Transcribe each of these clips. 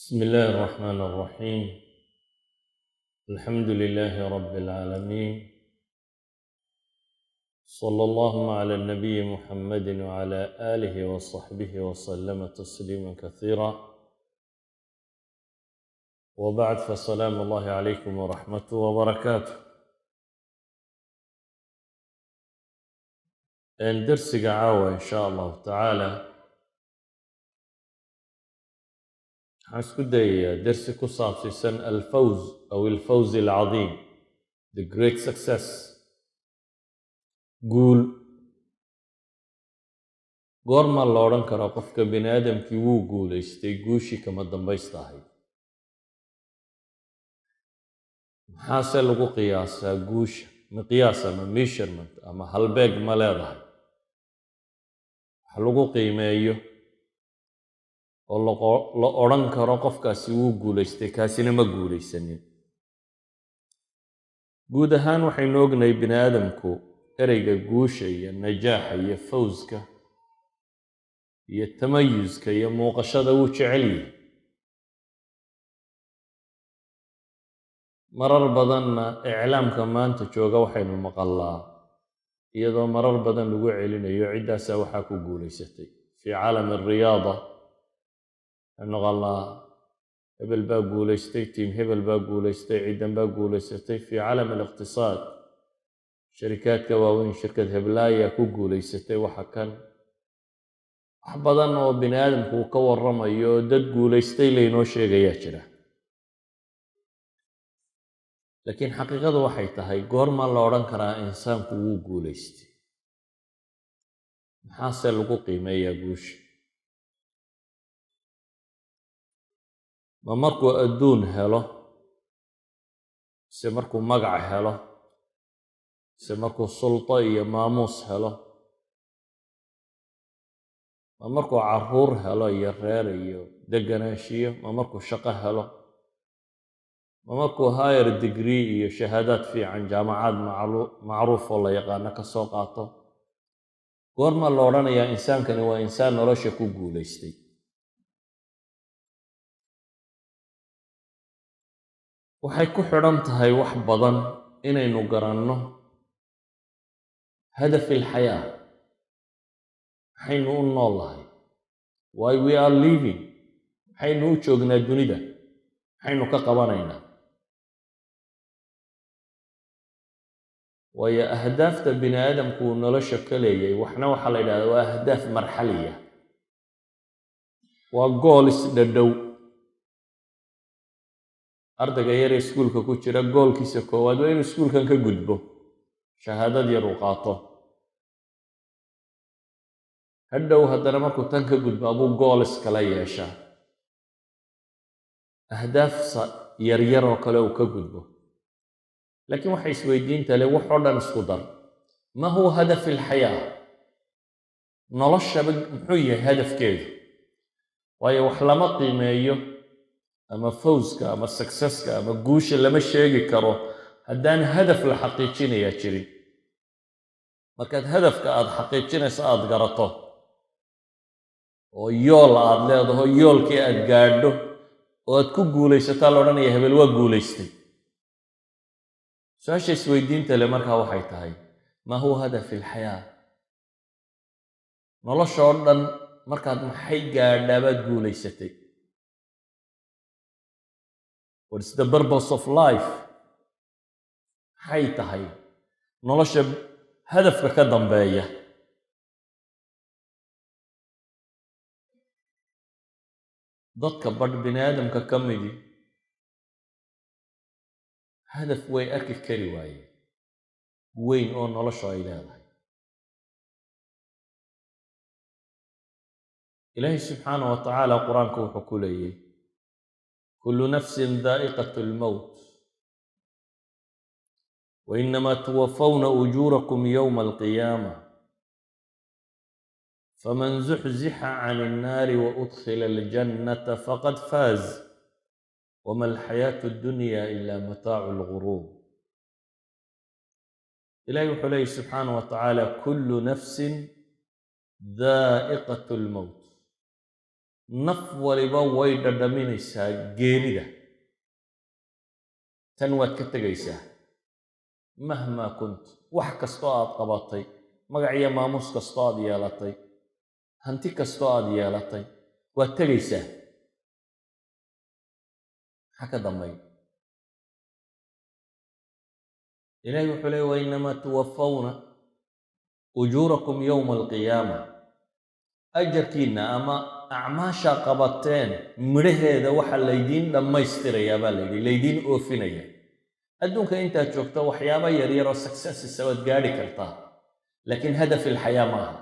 بسم الله الرحمن الرحيم، الحمد لله رب العالمين، صلى اللهم على النبي محمد وعلى آله وصحبه وسلم تسليما كثيرا، وبعد، فسلام الله عليكم ورحمته وبركاته. Dersiga caawa, in shaa Allahu tacaala, waxaan isku dayayaa dersi ku saabsiisan الفوز أو الفوز العظيم, the great success. Guul goormaa la odhan karaa qofka bini aadamkii wuu guulaystay, guushii kama dambaysta ahayd? Maxaase lagu qiyaasaa guusha? Miqyaas ama measurement ama halbeeg ma leedahay wax lagu qiimeeyo oo la odhan karo qofkaasi wuu guulaystay, kaasina ma guulaysanin? Guud ahaan waxaynu ognahay bini aadamku ereyga guusha iyo najaaxa iyo fawska iyo tamayuska iyo muuqashada wuu jecel yihi. Marar badanna iclaamka maanta jooga waxaynu maqallaa iyadoo marar badan lagu celinayo ciddaasaa waxaa ku guulaysatay. في عالم الرياضة waxaynu maqalnaa hebel baa guulaystay, team hebel baa guulaystay, ciddan baa guulaysatay. في عالم الاقتصاد sharikaadka waaweyn, shirkad heblaaya ku guulaysatay. Waxa kan wax badan oo bini aadamku uu ka warramayo oo dad guulaystay laynoo sheegayaa jira, laakiin xaqiiqadu waxay tahay, goormaa la odhan karaa insaanku wuu guulaystay? Maxaase lagu qiimeeyaa guusha? Ma markuu adduun helo, mise markuu magac helo, mise markuu sulto iyo maamuus helo, ma markuu carruur helo iyo reer iyo deganaanshiyo, ma markuu shaqo helo, ma markuu higher degree iyo shahaadaad fiican jaamacaad macruuf oo la yaqaano ka soo qaato? Goormaa la odhanayaa insaankani waa insaan nolosha ku guulaystay? Waxay ku xidhan tahay wax badan inaynu garanno هدف الحياة. Maxaynu u nool lahay? Why we are living? Maxaynu u joognaa dunida? Maxaynu ka qabanaynaa? Waayo, ahdaafta bini aadamku uu nolosha ka leeyay waxna waxaa la yidhahdaa waa أهداف مرحلية, waa goals dhadhow. Ardayga yar ee iskuulka ku jira goalkiisa koowaad waa inuu iskuulkan ka gudbo, shahaadad yar uu qaato. Hadhow haddana markuu tan ka gudbo abuu goals kala yeeshaa, ahdaaf yaryar oo kale uu ka gudbo. Laakiin waxay isweydiinta le wax oo dhan isku dar: ما هو هدف الحياة? Noloshaba muxuu yahay hadafkeedu? Waayo, wax lama qiimeeyo ama fawska ama successka ama guusha lama sheegi karo haddaan hadaf la xaqiijinayaa jirin. Markaad hadafka aada xaqiijinayso aada garato oo yool aad leedaho, yoolkii aad gaadho oo aad ku guulaysataa, la odhanaya hebel waa guulaystay. Su-aasha isweydiinta le markaa waxay tahay: ما هو هدف الحياة? Nolosha oo dhan markaad maxay gaadhaa baad guulaysatay? What is the purpose of life? Maxay tahay nolosha hadafka ka dambeeya? Dadka badh bini aadamka ka midi hadaf way arki kari waayeen weyn oo noloshu ay leedahay. Ilaahay subxaana wa tacaala Qur-aanka wuxuu ku leeyay: كل نفس ذائقة الموت وإنما توفون أجوركم يوم القيامة فمن زحزح عن النار وأدخل الجنة فقد فاز وما الحياة الدنيا إلا متاع الغرور. Ilahay wuxuu leeyay subxaana wa tacaala: كل نفس ذائقة الموت. Naf waliba way dhadhaminaysaa geerida. Tan waad ka tegaysaa, مهما كنت. Wax kastoo aad qabatay, magac iyo maamuus kastoo aad yeelatay, hanti kastoo aad yeelatay, waad tegaysaa. Maxaa ka dambay? Ilahi wuxuu leey: وإنما توفون أجوركم يوم القيامة. Ajarkiinna ama acmaashaa qabateen midhaheeda waxa laydiin dhammaystirayaa baa layidhi, laydiin oofinaya. Adduunka intaad joogto waxyaaba yaryar oo successes waad gaadhi kartaa, laakiin هدف الحياة ma aha.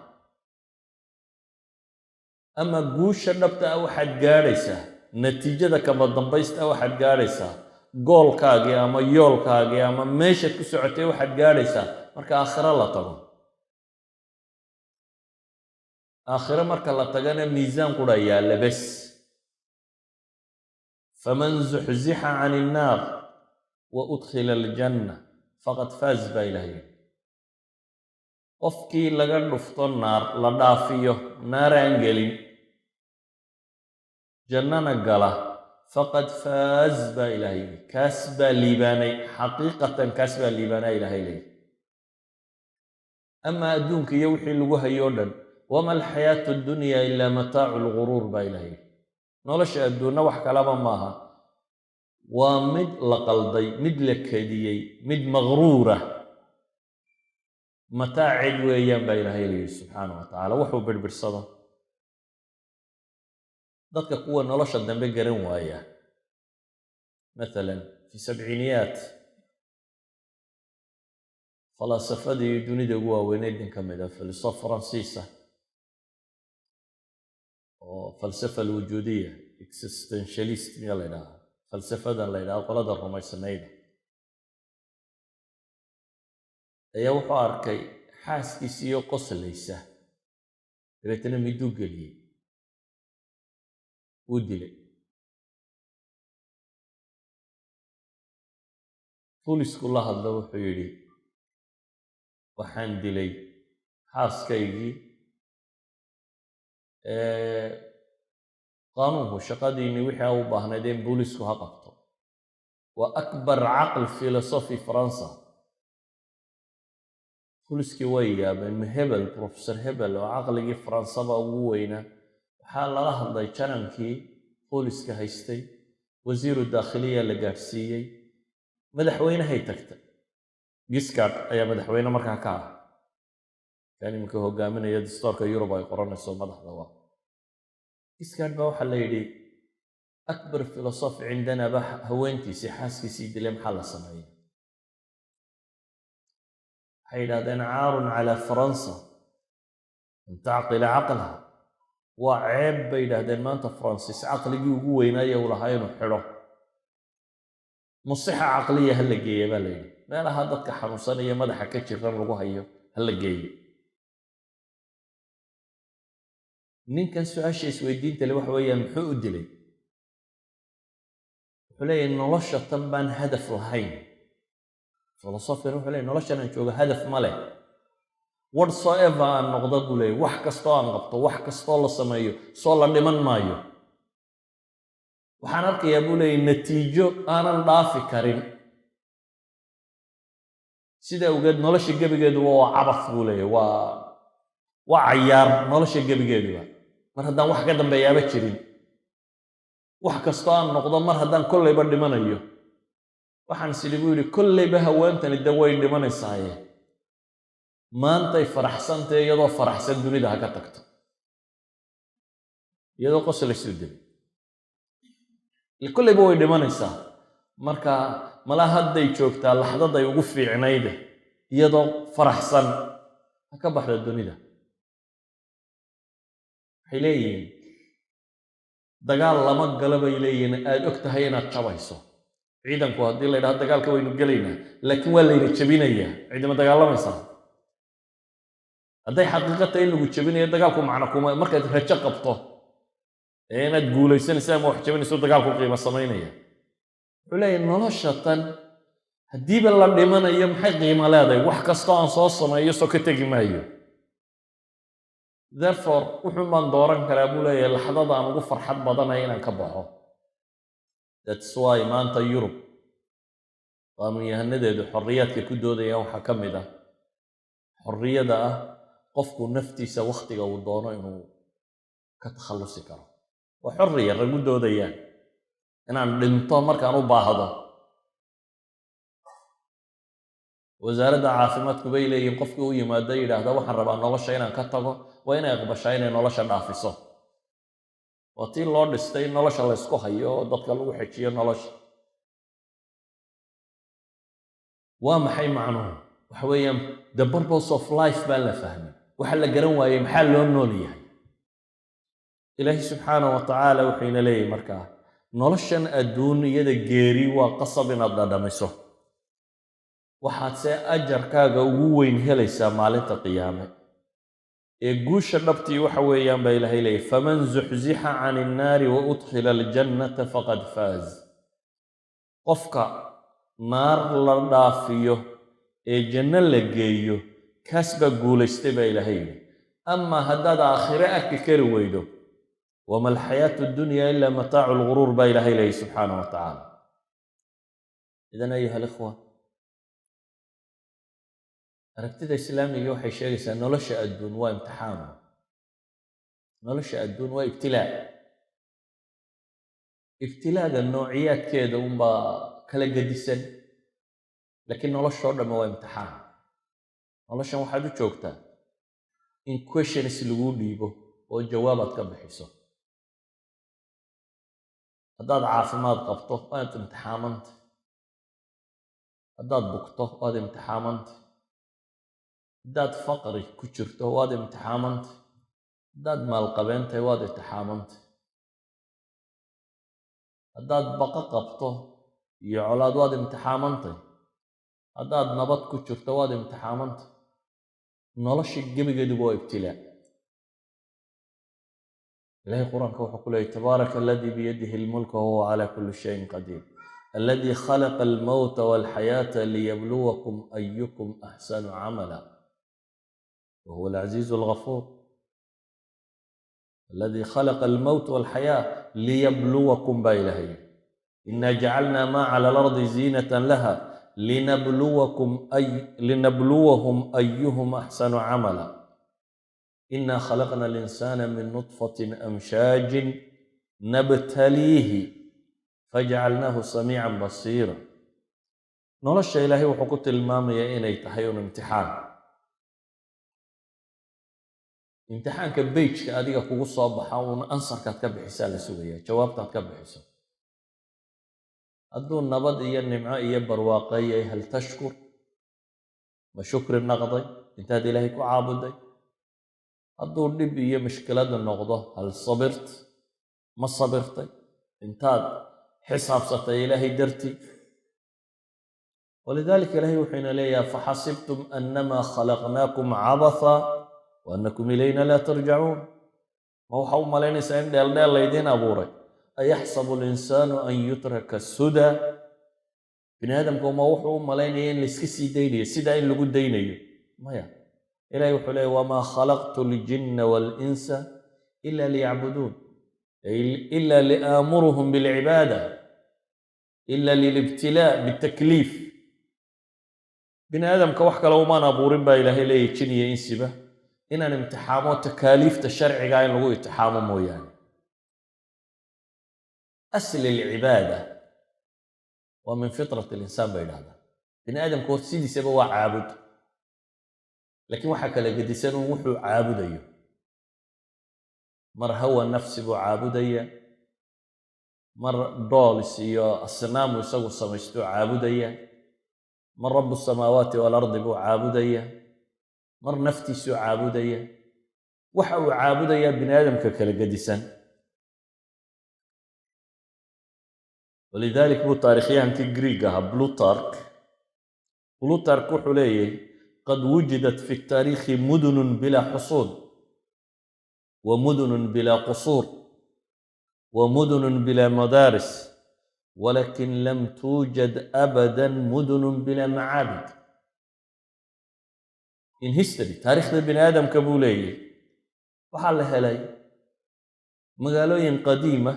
Ama guusha dhabta ah waxaad gaadhaysaa, natiijada kama dambaysta waxaad gaadhaysaa, goalkaagii ama yoolkaagii ama meeshaad ku socotay waxaad gaadhaysaa marka aakhiro la tago. Aakhiro marka la tagana miisaan qura yaalla bes. فمن زحزح عن النار وأدخل الجنة فقد فاز baa Ilaah yidhi. Qofkii laga dhufto naar, la dhaafiyo, naaraan gelin, jannana gala, فقد فاز baa Ilaah yidhi. Kaas baa liibaanay, xaqiiqatan kaas baa liibaanaa, Ilaahay leeyi. Ama adduunka iyo wixii lagu hayo o dhan, وما الحياة الدنيا إلا متاع الغرور baa Ilaah yidhi. Nolosha adduunna wax kalaba maaha, waa mid la qalday, mid la kediyey, mid maqruura, mataacid weeyaan baa Ilaahay leeyihi subxaana wa tacaala. Wuxuu birbidhsado dadka kuwa nolosha dambe garan waaya. Mathalan, في سبعينيات falaasafadii dunida ugu waaweyneyd nin ka mid a, filosof Faransiisa oo فلسفة الوجودية, existentialist miya la ydhahaa, falsafadan la ydhaha qolada rumaysanayda, ayaa wuxuu arkay xaaskiisiiyo qoslaysa. Dabeetana miduu geliyey, wuu dilay. Bulisku la hadlo, wuxuu yidhi: "Waxaan dilay xaaskaygii. Qaanuunku shaqadiinni wixii a u baahnayd in booliisku ha qabto." Waa أكبر عقل filosofi Faransa. Booliskii way yaabeen: ma hebel, professor hebel oo caqligii Faransaba ugu weynaa? Waxaa lala hadlay janankii booliska haystay, wasiiru daakhiliya la gaadhsiiyey, madaxweynehay tagtay. Giscard ayaa madaxweyne markaa ka ah, kan iminka hogaaminaya dastoorka Yurub ay qoranayso madaxda. Waa Giscard. Baa waxaa la yidhi: "أكبر فيلسوف عندنا ba haweentiisii, xaaskiisii dilay, maxaa la sameeya?" Waxay yidhahdeen: "عار على فرنسا أن تعقل عقلها." Waa ceeb, bay yidhahdeen, maanta Faransiis caqligii ugu weynaaye uu lahaa inuu xidho. Musixa caqliya ha la geeya, baa la yidhi. Meelaha dadka xanuunsanaya, madaxa ka jiran lagu hayo ha la geeyo ninkan. Su-aasha isweydiinta le waxa weeyaan: muxuu u dilay? Wuxuu leeyahay: nolosha tan baan hadaf lahayn. Filosofkan wuxuu leeyahy: noloshan aan joogo hadaf ma leh. Whatsoever aan noqdo, buu leeyahy, wax kastoo aan qabto, wax kastoo la sameeyo, soo la dhiman maayo. Waxaan arkayaa, buu leeyahy, natiijo aanan dhaafi karin. Sida awgeed nolosha gebigeeduba waa عبث, buu leeyahy. Waa cayaar nolosha gebigeeduba, mar haddaan wax ka dambeeyaaba jirin. Wax kastoo aan noqdo, mar haddaan kollayba dhimanayo, waxaan is idhi, buu yidhi, kollayba haweentani de way dhimanaysaaye, maantay faraxsantae, iyadoo faraxsan dunida ha ka tagto. Iyadoo qoslaysuu dilay. Kollayba way dhimanaysaa, marka malaa hadday joogtaa laxdaday ugu fiicnayde, iyadoo faraxsan ha ka baxda dunida. Waxay leeyihiin: dagaal lama galo, bay leeyihiin, aad og tahay inaad jabayso. Ciidanku haddii la yidhahdo dagaalka waynu gelaynaa, laakiin waa layna jebinayaa, ciidama dagaalamaysaa. Hadday xaqiiqa tahay in lagu jebinayo, dagaalku macno kuma. Markaad rajo qabto ee inaad guulaysanayso ama wax jebinayso, dagaalku qiimo samaynaya. Wuxuu leeyahay: nolosha tan haddiiba la dhimanayo, maxay qiimo leedahay? Wax kastoo aan soo sameeyo, soo ka tegi maayo. Therefore, wuxuun baan dooran karaa, buu leeyahay, laxdada aan ugu farxad badanaya inaan ka baxo. That's why maanta Yurub qaanuunyahanadeedu xorriyaadka ku doodayaan waxaa ka mid ah xorriyada ah qofku naftiisa wakhtiga uu doono inuu ka takhallusi karo. Waa xorriya rag u doodayaan inaan dhinto markaan u baahdo. Wasaaradda caafimaadku bay leeyihiin, qofkii u yimaado yidhaahda "Waxaan rabaa nolosha inaan ka tago," waa inay aqbashaa inay nolosha dhaafiso. Waa tii loo dhistay in nolosha la ysku hayo oo dadka lagu xejiyo nolosha. Waa maxay macnuhu? Waxa weeyaan, the purpose of life baan la fahmin. Waxa la garan waayey maxaa loo nool yahay. Ilaahi subxaana wa tacaala wuxuu ina leeyahay markaa, noloshan adduunyada geeri waa qasab inaad dhadhamiso, waxaad see ajarkaaga ugu weyn helaysaa maalinta qiyaame. Ee guusha dhabtii waxa weeyaan, baa Ilaahay leeyahy, فمن زحزح عن النار وأدخل الجنة فقد فاز. Qofka naar la dhaafiyo ee janno la geeyo, kaas baa guulaystay, baa Ilaahay yidhi. Amaa haddaad aakhire arki kari weydo, وما الحياة الدنيا إلا متاع الغرور, baa Ilaahay leeyahy subxaana wa tacaala. إذن أيها الإخوة, aragtida islaamiga waxay sheegaysaa nolosha adduun waa imtixaanu, nolosha adduun waa ibtilaa. Ibtilaaga noociyaadkeeda unbaa kala gedisan, laakiin noloshoo dhamme waa imtixaan. Noloshan waxaad u joogtaa in questions laguu dhiibo oo jawaabaad ka bixiso. Haddaad caafimaad qabto, waad imtixaamanta. Haddaad bugto, waad imtixaamanta. Haddaad faqri ku jirto, waad imtixaamanta. Haddaad maalqabeentahay, waad imtixaamanta. Haddaad baqo qabto iyo colaad, waad imtixaamantay. Haddaad nabad ku jirto, waad imtixaamantay. Nolosha gebigeeduba waa ibtilaa. Ilahay Qur-aanka wuxuu ku leeyay: تبارك الذي بيده الملك وهو على كل شيء قدير الذي خلق الموت والحياة ليبلوكم أيكم أحسن عملا وهو العزيز الغفور. الذي خلق الموت والحياة ليبلوكم, baa Ilahay. إنا جعلنا ما على الأرض زينة لها لنبلوكم أي لنبلوهم أيهم أحسن عملا. إنا خلقنا الإنسان من نطفة أمشاج نبتليه فجعلناه سميعا بصيرا. Nolosha Ilaahay wuxuu ku tilmaamayaa inay tahay un imtixaan. Imtixaanka page-ka adiga kugu soo baxa uun answer-kaad ka bixisaa la sugaya, jawaabtaad ka bixiso. Hadduu nabad iyo nimco iyo barwaaqeeyay, هل تشكر? Ma shukri naqday intaad Ilaahay ku caabuday? Hadduu dhib iyo mushkilada noqdo, هل صبرت? Ma sabirtay intaad xisaabsatay Ilaahay dartii? ولذلك Ilaahay wuxuu ina leeyahay: أفحسبتم أنما خلقناكم عبثا وأنكم إلينا لا ترجعون. Ma waxa u malaynaysaa in dheeldheel laydiin abuuray? أيحسب الإنسان أن يترك سدى. Bini aadamku ma wuxuu u malaynaya in layska sii daynayo, sidaa in lagu daynayo? Maya. Ilahay wuxuu leeyay: وما خلقت الجن والإنس إلا ليعبدون, أي إلا لآمرهم بالعبادة, إلا للابتلاء بالتكليف. Bini aadamka wax kale umaan abuurin, baa Ilaahay leeyahy, jin iyo insiba inaan imtixaamo, takaaliifta sharcigaa in lagu imtixaamo mooyaane. أصل العبادة waa من فطرة الإنسان, bay idhahdaan. Bini aadamku sidiisaba waa caabud, laakiin waxaa kala gedisan un wuxuu caabudayo. Mar hawa nafsi buu caabudaya, mar dolls iyo asnaamu isagu samaystuu caabudaya, mar رب السماوات والأرض buu caabudaya, mar naftiisuu caabudaya. Waxa uu caabudayaa bini aadamka kala gedisan. ولذلك buu taarikhyahankii Greeg ahaa Plutarch, Plutarch wuxuu leeyahy: قد وجدت في التاريخ مدن بلا حصون ومدن بلا قصور ومدن بلا مدارس, ولكن لم توجد أبدا مدن بلا معابد. In history, taariikhda bini aadamka, buu leeyahy. Waxaa la helay magaalooyin qadiima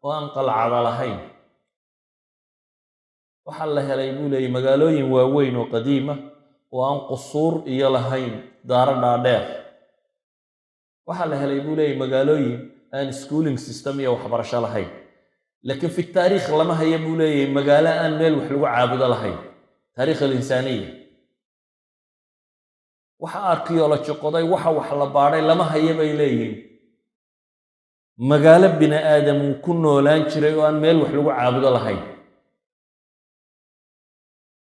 oo aan qalcada lahayn. Waxaa la helay, buu leeyay, magaalooyin waaweyn oo qadiima oo aan qusuur iyo lahayn daaro dhaadheer. Waxaa la helay, buu leeyay, magaalooyin aan schooling system iyo waxbarasho lahayn. Laakiin في التاريخ lama haya, buu leeyahy, magaalo aan meel wax lagu caabudo lahayn. تاريخ الإنسانية waxa archaeology qoday, waxa wax la baadhay, lama haya, bay leeyihiin, magaalo bini aadam uu ku noolaan jiray oo aan meel wax lagu caabudo lahayn.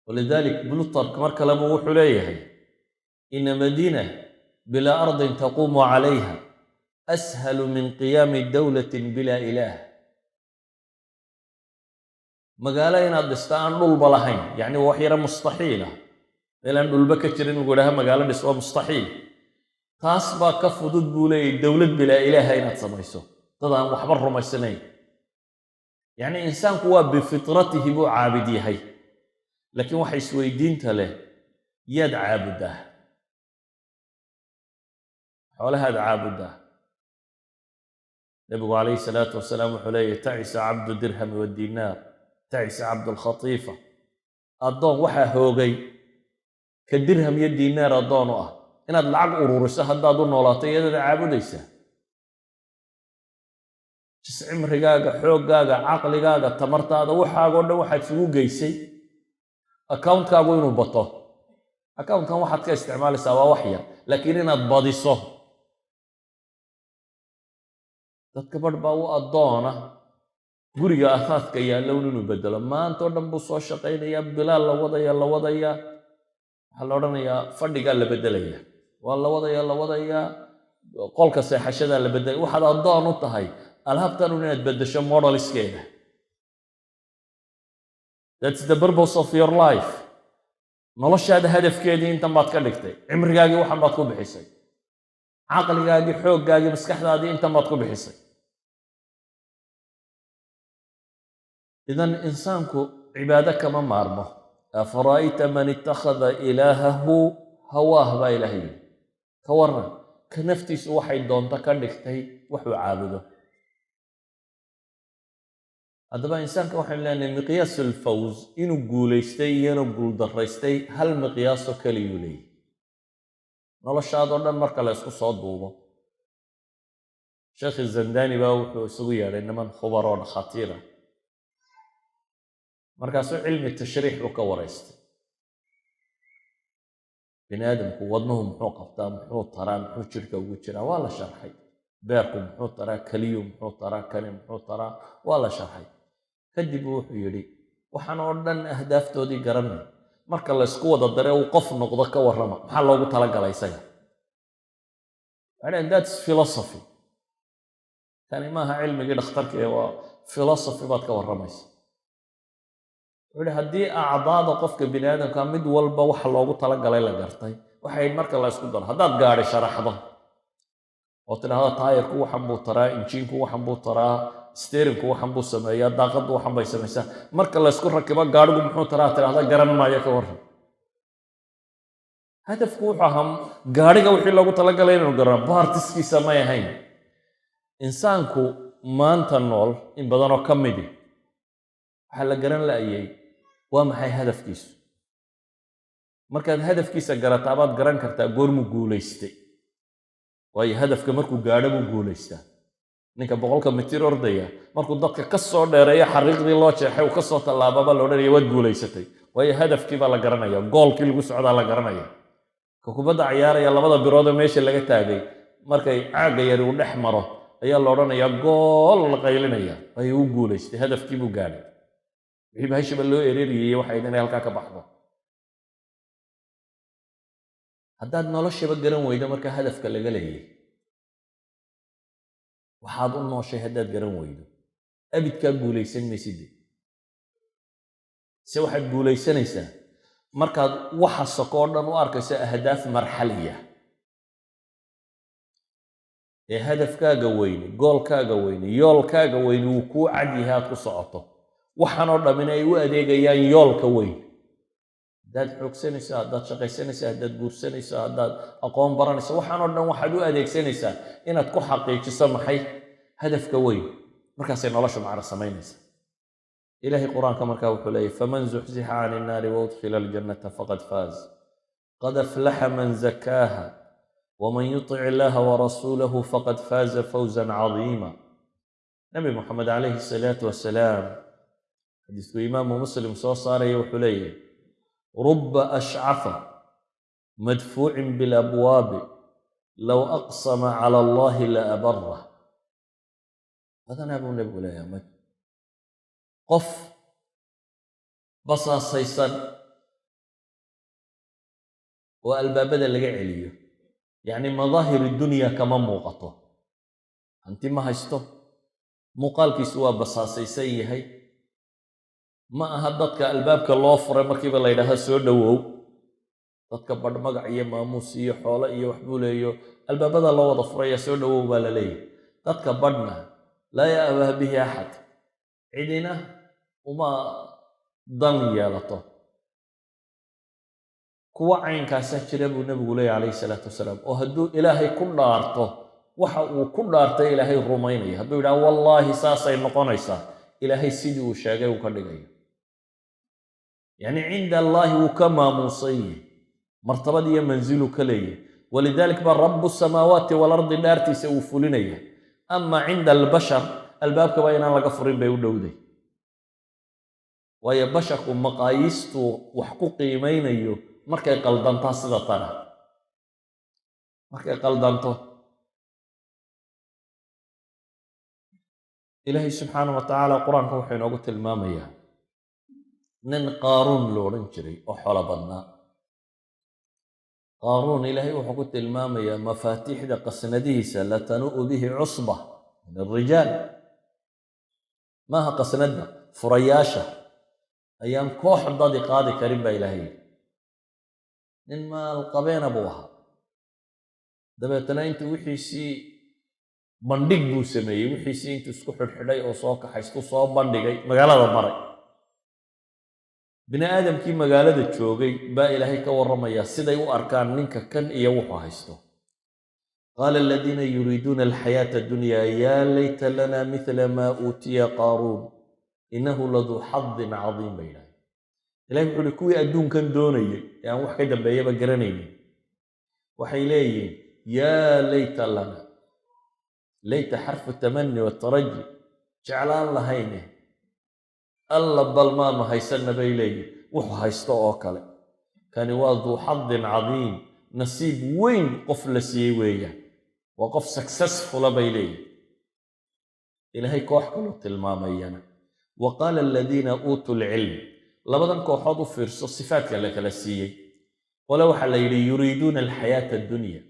ولذلك Plutarch mar kaleba wuxuu leeyahay: إن مدينة بلا أرض تقوم عليها أسهل من قيام دولة بلا إله. Magaalo inaad dhista aan dhulba lahayn, yacni waa wax yaro mustaxiila. Meel aan dhulba ka jirin lagu idhaha magaalo dhis, waa mustaxiil. Taas baa ka fudud, buu leeyahy, dowlad bilaa ilaaha inaad samayso, dad aan waxba rumaysnayn. Yacni insaanku waa بفطرته buu caabid yahay, laakiin waxa isweydiinta leh: yaad caabuddaa? Xoolahaad caabuddaa? Nebigu عليه الصلاة والسلام wuxuu leeyahy: تعس عبد الدرهم والدينار، تعس عبد الخطيفة. Addoon waxaa hoogay ka dirham iyo diinaar addoon u ah. Inaad lacag ururiso haddaad u noolaato, iyadada caabudaysaa. Jis cimrigaaga, xooggaaga, caqligaaga, tamartaada, waxaagoo dhan waxaad isugu geysay accountkaagu inuu bato. Accountkan waxaad ka isticmaalaysaa waa wax yar, laakiin inaad badiso. Dadka barh baa u addoona guriga athaathka yaallown inuu bedelo. Maanta oo dhan buu soo shaqaynayaa, bilaal la wadaya, la wadayaa. Waxaa la odhanayaa fadhigaa la bedelayaa, waa la wadayaa, la wadayaa, qolka seexashadaa la bedelaya. Waxaad addoon u tahay alaabtan un inaad beddesho modelskeeda. That's the purpose of your life. Noloshaada hadafkeedii intan baad ka dhigtay, cimrigaagii waxan baad ku bixisay, caqligaagii, xooggaagii, maskaxdaadii intan baad ku bixisay. إذن insaanku cibaado kama maarmo. أفرأيت من اتخذ إلهه هواه baa Ilaah yidhi. Ka waran ka naftiisu waxay doonto ka dhigtay waxuu caabudo? Haddaba insaanka waxaynu leenahay miqyaas الفوز, inuu guulaystay iyo inuu guuldaraystay, hal miqyaasoo keliyuu leeyahy noloshaadoo dhan marka la isku soo duubo. Sheekhi Zandani baa wuxuu isugu yeedhay niman khubaroo dhakhaatiira. Markaasuu cilmi tashriix buu ka waraystay. Bini aadamku wadnuhu muxuu qabtaa? Muxuu taraa? Muxuu jidhka ugu jiraa? Waa la sharxay. Beerku muxuu taraa? Keliyu muxuu taraa? Kani muxuu taraa? Waa la sharxay. Kadib wuxuu yidhi: waxaan oo dhan ahdaaftoodii garanay, marka la ysku wada dare uu qof noqdo, ka warrama, maxaa loogu talagalay isaga? Waxay: that's philosophy. Kani maaha cilmigii dhakhtarka ee waa philosophy baad ka warramaysa. Wuxuu yihi: haddii acdaada qofka bini aadamka mid walba waxa loogu talagalay la gartay, waxay marka la ysku daro, haddaad gaadhi sharaxdo oo tidhaahdo taayirku waxan buu taraa, injiinku waxan buu taraa, steeringku waxan buu sameeyaa, daaqaddu waxan bay samaysaa, marka la ysku rakibo gaadhigu muxuu taraa tidhaahda, garan maayo. Ka warran? Hadafku wuxuu ahaa gaadhiga wixii loogu talagalay inaynu garano, partskiisa may ahayn. Insaanku maanta nool in badanoo ka midi waxaa la garan la'yay waa maxay hadafkiisu. Markaad hadafkiisa garataa baad garan kartaa goormuu guulaystay, waayo hadafka markuu gaadho buu guulaystaa. Ninka 100-ka mitir ordaya, markuu dadka ka soo dheereeyo xariiqdii loo jeexay uu ka soo tallaababa, la odhanaya waad guulaysatay, waayo hadafkii baa la garanaya, goalkii lagu socdaa la garanaya. Ka kubadda ciyaaraya, labada biroodee meesha laga taagay markay caagga yari uu dhex maro ayaa la odhanayaa gool, la qaylinaya, waayo uu guulaystay, hadafkii buu gaadhay. Wixii bahashaba loo ereeriyey waxay inay halkaa ka baxdo. Haddaad noloshaba garan weydo marka hadafka laga leeyay, waxaad u nooshay haddaad garan weydo, abidkaa guulaysan mayside. Se waxaad guulaysanaysaa markaad waxa soko oo dhan u arkayso أهداف مرحلية ee hadafkaaga weyne, goalkaaga weyne, yoolkaaga weyne wuu kuu cad yahay, aad ku socoto, waxaan oo dhammina ay u adeegayaan yoolka weyn. Haddaad xoogsanayso, haddaad shaqaysanayso, haddaad guursanayso, haddaad aqoon baranayso, waxaan oo dhan waxaad u adeegsanaysaa inaad ku xaqiijiso maxay? Hadafka weyn. Markaasay noloshu macno samaynaysaa. Ilahay Qur-aanka markaa wuxuu leeyahy: فمن زحزح عن النار وأدخل الجنة فقد فاز، قد أفلح من زكاها، ومن يطع الله ورسوله فقد فاز فوزا عظيما. Nabi Moxamed calayhi الsalaatu wasalaam, xadiisku Imaamu Muslim soo saaraya, wuxuu leeyahy: رب أشعث مدفوع بالأبواب لو أقسم على الله لأبره. Badanaa buu nebigu leeyahay, qof basaasaysan oo albaabada laga celiyo, yacni madaahir dunya kama muuqato, hanti ma haysto, muuqaalkiisu waa basaasaysan yahay, ma aha dadka albaabka loo furay markiiba la yidhaahdo "Soo dhowow." Dadka badh magac iyo maamuus iyo xoolo iyo waxbuu leeyo, albaabada loo wada furaya, "Soo dhowow" baa la leeyahay. Dadka badhna لا يأبه به أحد, cidina uma dan yeelato. Kuwa caynkaasaa jira buu nebigu leeyahy calayhi salaatu wasalaam, oo hadduu Ilaahay ku dhaarto, waxa uu ku dhaartay Ilaahay rumaynaya. Hadduu yidhaha "Wallaahi saasay noqonaysaa," Ilaahay sidii uu sheegay uu ka dhigayo. Yacni عند الله wuu ka maamuusan yahay, martabad iyo manzilu ka leeyahy. ولذلك baa رب السماوات والأرض dhaartiisa uu fulinaya. أما عند البشر, albaabkaba inaan laga furin bay u dhowday, waayo basharku maqaayiistuu wax ku qiimaynayo markay qaldantaa sida tana markay qaldanto. Ilaahay subxaana wa tacaala Qur-aanka wuxuu inoogu tilmaamayaa nin Qaaruun lo odhan jiray oo xolo badnaa. Qaaruun Ilaahay wuxuu ku tilmaamayaa mafaatiixda qasnadihiisa لتنوء به عصبة من الرجال. Maaha qasnadda, furayaasha ayaan koox dadi qaadi karin baa Ilaahay yidhi. Nin maalqabeena buu ahaa. Dabeetana intuu wixiisii bandhig buu sameeyey, wixiisii intuu isku xidhxidhay oo soo kaxaystuu soo bandhigay, magaalada maray. Bini aadamkii magaalada joogay baa Ilaahay ka warramayaa siday u arkaan ninka kan iyo wuxuu haysto. قال الذين يريدون الحياة الدنيا يا ليت لنا مثل ما أوتي قارون إنه لذو حظ عظيم bay yidhahdeen. Ilahay wuxuu uhi, kuwii adduunkan doonayay ee aan wax ka dambeeyaba garanaynin waxay leeyihiin: يا ليت لنا. ليت حرف التمني والترجي, jeclaan lahayne, alla bal maanu haysanna bay leeyihin wuxuu haysto oo kale. Kani waa ذو حظ عظيم, nasiib weyn qof la siiyey weeyaan, waa qof successful ah bay leeyihin. Ilaahay koox kaluu tilmaamayana: وقال الذين أوتوا العلم. Labadan kooxood u fiirso sifaadka la kala siiyey. Qole waxaa la yidhi يريدون الحياة الدنيا,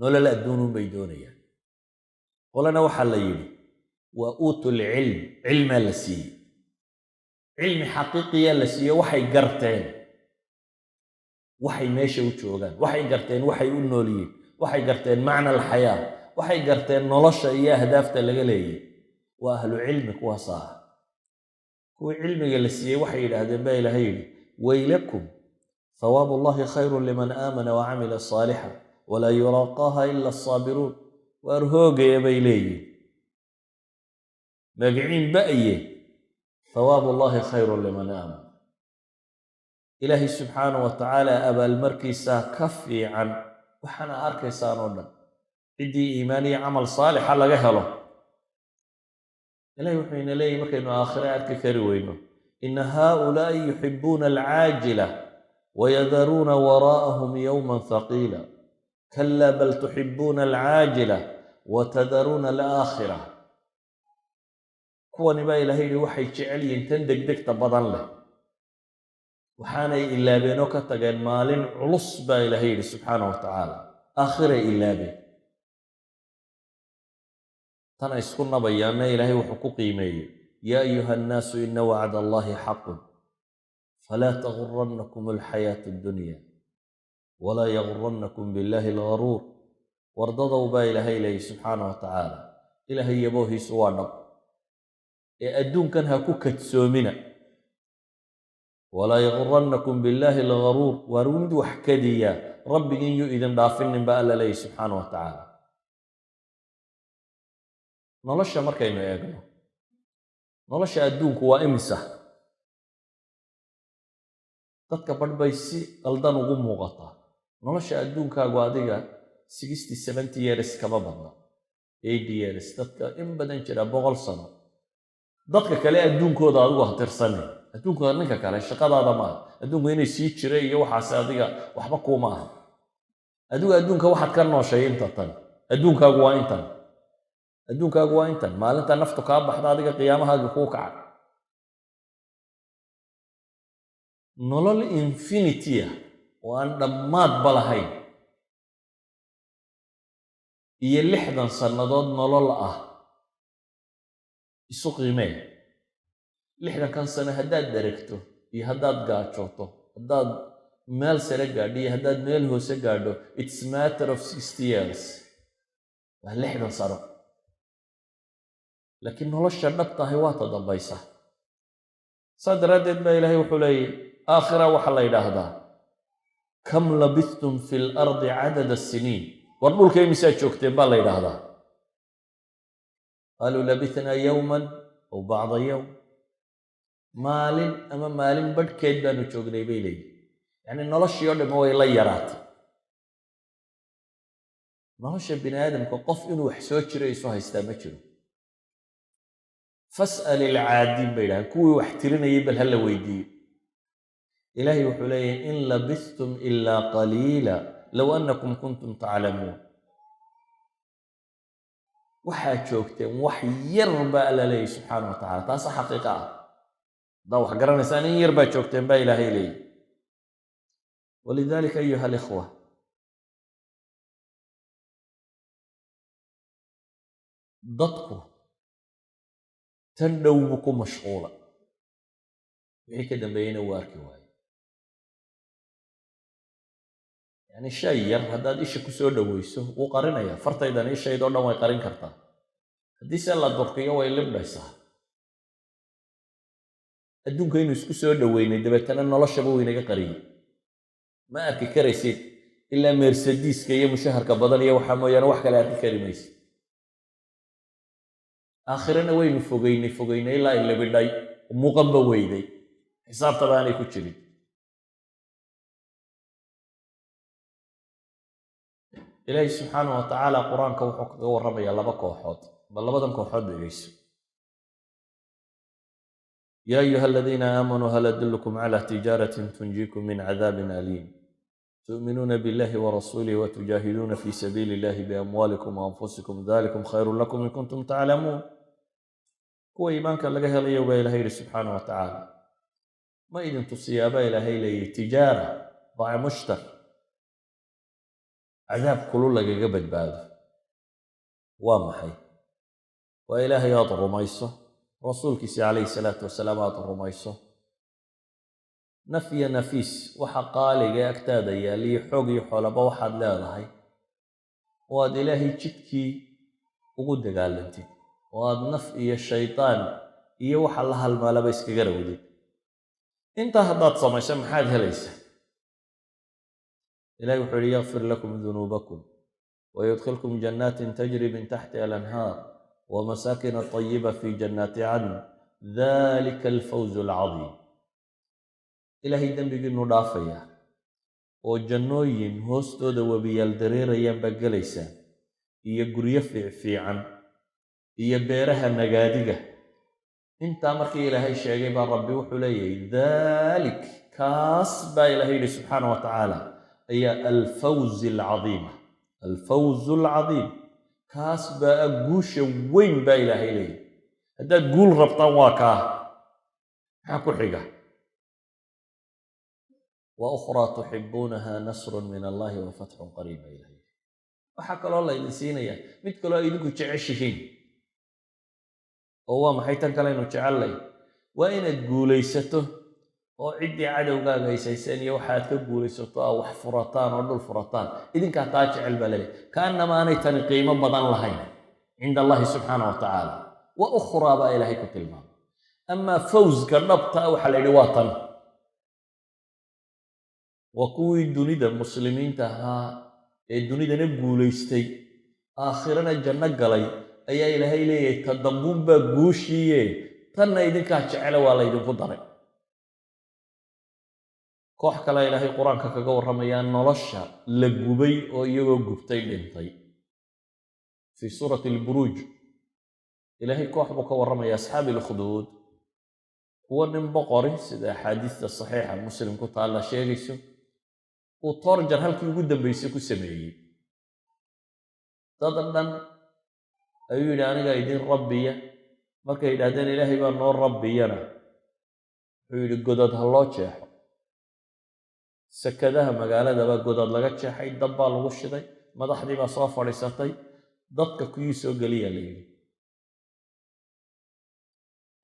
nolol adduunun bay doonayaan. Qolena waxaa la yidhi waa أوتوا العلم, cilmaa la siiyey, cilmi xaqiiqiya la siiyey. Waxay garteen waxay meesha u joogaan, waxay garteen waxay u nool yihiin, waxay garteen معنى الحياة, waxay garteen nolosha iyo ahdaafta laga leeyay. Waa ahlu cilmi kuwaas ah. Kuwii cilmiga la siiyey waxay yidhaahdeen baa Ilaahay yidhi: ويلكم ثواب الله خير لمن آمن وعمل صالحا ولا يلقاها إلا الصابرون. Waar hoogaya bay leeyihin, magiciin ba'ye, ثواب الله خير لمن آمن, Ilaahay subxaana wa tacaala abaalmarkiisaa ka fiican waxaana arkaysaan oo dhan ciddii iimaan iyo camal saalixa laga helo. Ilahay wuxuu ina leeyahy, markaynu aakhire arki kari weyno: إن هؤلاء يحبون العاجلة ويذرون وراءهم يوما ثقيلا، كلا بل تحبون العاجلة وتذرون الآخرة. Kuwani baa Ilahay yihi waxay jecel yihiin tan degdegta badan leh, waxaanay ilaabeen oo ka tageen maalin culus baa Ilaahay yidhi subxaana wa tacaala. Aakhiray ilaabeen, tan ay isku nabayaanna Ilaahay wuxuu ku qiimeeyey: يا أيها الناس إن وعد الله حق فلا تغرنكم الحياة الدنيا ولا يغرنكم بالله الغرور. Wardadow baa Ilaahay leeyay subxaana wa tacaala, Ilaahay yaboohiisu waa dhab ee adduunkan ha ku kadsoomina. Walaa yagurannakum billaahi algharuur. Waar mid wax kadiya rabbigin yuu idin dhaafinin, baa Alla leeyahy subxaana wa tacaala. Nolosha markaynu eegno, nolosha adduunku waa imisa? Dadka badh bay si qaldan ugu muuqataa. Nolosha adduunkaagu adiga 60, 70 years kama badna, 80 years dadka in badan jira, 100 sano. Dadka kale adduunkooda adigu ha tirsanin. Adduunka ninka kale shaqadaada maaha. Adduunku inay sii jira iyo waxaas adiga waxba kuuma aha. Adigu adduunka waxaad ka nooshay inta tan. Adduunkaagu waa intan, adduunkaagu waa intan. Maalinta naftu kaa baxda, adiga qiyaamahaaga kuu kaca. Nolol infinity ah oo aan dhammaadba lahayn iyo 60 sannadood nolol ah isu qiimee. 60-kan sano haddaad dheregto iyo haddaad gaajooto, haddaad meel sare gaadho iyo haddaad meel hoose gaadho, it's matter of 60 years, waa 60 sano. Laakiin nolosha dhabtahay waa ta dambaysa. Saa daraaddeed baa Ilaahay wuxuu leeyay, aakhira waxaa la yidhaahdaa: kam labithtum fi lardi cadada siniin. War dhulka imisaa joogteen, baa la yidhaahdaa. Qaaluu labithnaa yowman aw bacda yowm. Maalin ama maalin badhkeed baanu joognay, bay leeyihin. Yacni noloshii oo dhamme way la yaraatay. Nolosha bini aadamka qof inuu wax soo jiro isu haystaa ma jiro. Fas'al ilcaadiin, bay yidhahaan, kuwii wax tirinayay bal ha la weydiiyo. Ilaahay wuxuu leeyahay: in labithtum ilaa qaliila low annakum kuntum taclamuun. Waxaad joogteen wax yar, baa Alla leeyahy subxaana wa tacala. Taasa xaqiiqa ah. Haddaa wax garanaysaan, in yar baa joogteen, baa Ilaahay leeyahy. Walidalika, ayuha alikhwa, dadku tan dhow buu ku mashquula, wixii ka dambeeyeyna wuu arki waaye. Yani shay yar haddaad isha ku soo dhoweyso, wuu qarinaya. Fartaydan ishaydoo dhan way qarin kartaa. Haddii se la durkiyo, way libdhaysaa. Adduunka inuu isku soo dhoweynay, dabeetana noloshaba wuu inaga qariyey. Ma arki karaysid ilaa Mercedeska iyo mushaharka badan iyo waxaa mooyaane, wax kale arki kari maysid. Aakhirana waynu fogeynay, fogeynay, ilaa ay libidhay, muuqanba weyday, xisaabtaba aanay ku jirin. Ilaahi subxaana wa tacaala qur-aanka wuxuu kaga warramayaa laba kooxood. Bal labadan kooxood dhegeyso. Yaa ayuha aladiina aamanuu, hal adullukum cala tijaaratin tunjiikum min cadaabin aliim? Tu'minuuna billahi warasuulih watujaahiduuna fi sabiili illahi biamwaalikum waanfusikum, dalikum khayrun lakum in kuntum taclamuun. Kuwa iimaanka laga helayo, baa Ilahay yidhi subxaana wa tacaala, ma idin tusiyaabaa Ilaahay leeyahy tijaara, baac mushtar, cadaab kulu lagaga badbaado? Waa maxay? Waa Ilaahay aad rumayso, rasuulkiisa calayhi salaatu wasalaam aad rumayso, naf iyo nafiis waxa qaaliga agtaada yaaliyo, xoog iyo xoolaba waxaad leedahay oo aad Ilaahay jidkii ugu dagaalantid, oo aad naf iyo shaydaan iyo waxa la halmaalaba iskaga rawdid. Intaa haddaad samayso, maxaad helaysaa? Ilahi wuxuu yihi: yakfir lakum dunuubakum wayudkhilkum jannaatin tajri min taxtiha alanhaar wamasaakina طayiba fi jannaati cadn, dalika alfawz alcadiim. Ilaahay dembigiinu dhaafaya oo jannooyin hoostooda webiyaal dareerayaan baa gelaysaan, iyo guryo fiicfiican iyo beeraha nagaadiga. Intaa markii Ilaahay sheegay baa Rabbi wuxuu leeyahay: dalik, kaas baa Ilahay yidhi subxaana wa tacaala, ayaa alfawz alcadiima, alfawz alcadiim. Kaas baa guusha weyn, baa Ilaahay leeyahay. Haddaad guul rabtaan, waa kaa. Maxaa ku xiga? Wa ukhraa tuxibuunaha, nasrun min allahi wa fatxun qariib, baa Ilahay. Waxaa kaloo laydin siinayaa mid kaloo idinku jeceshihiin. Oo waa maxay tan kaleynu jecellay? Waa inaad guulaysato oo ciddii cadowgaaga haysayseen iyo waxaad ka guulaysato, aa wax furataan oo dhul furataan. Idinkaa taa jecel, baa laleeyahy. Kaannama aanay tani qiimo badan lahayn cinda allahi subxaana wa tacaala. Wa ukhraa baa Ilaahay ku tilmaamay. Amaa fawska dhabta ah, waxaa la yidhi waa tan. Waa kuwii dunida Muslimiinta ahaa ee dunidana guulaystay, aakhirana janno galay, ayaa Ilaahay leeyahay: ta dambuunbaa guushiiye, tanna idinkaa jecele, waa laydinku daray. Koox kale Ilaahay Qur-aanka kaga warramayaa, nolosha la gubay oo iyagoo gubtay dhintay. Fii Suurati Alburuuj Ilaahay koox buu ka warramaya, Asxaabi Alukhduud, kuwo nin boqori, sida axaadiista Saxiixa Muslim ku taalla sheegayso, uu torture halkii ugu dambaysay ku sameeyey. Dad dhan ayuu yidhi: "Aniga idin rabbiya." Markay yidhahdeen: "Ilaahay baa noo rabbiyana," wuxuu yidhi: "Godad ha loo jeexo." Sakadaha magaalada baa godad laga jeexay, dab baa lagu shiday, madaxdii baa soo fadhiisatay, dadka kuyii soo geliyaa la yidhi.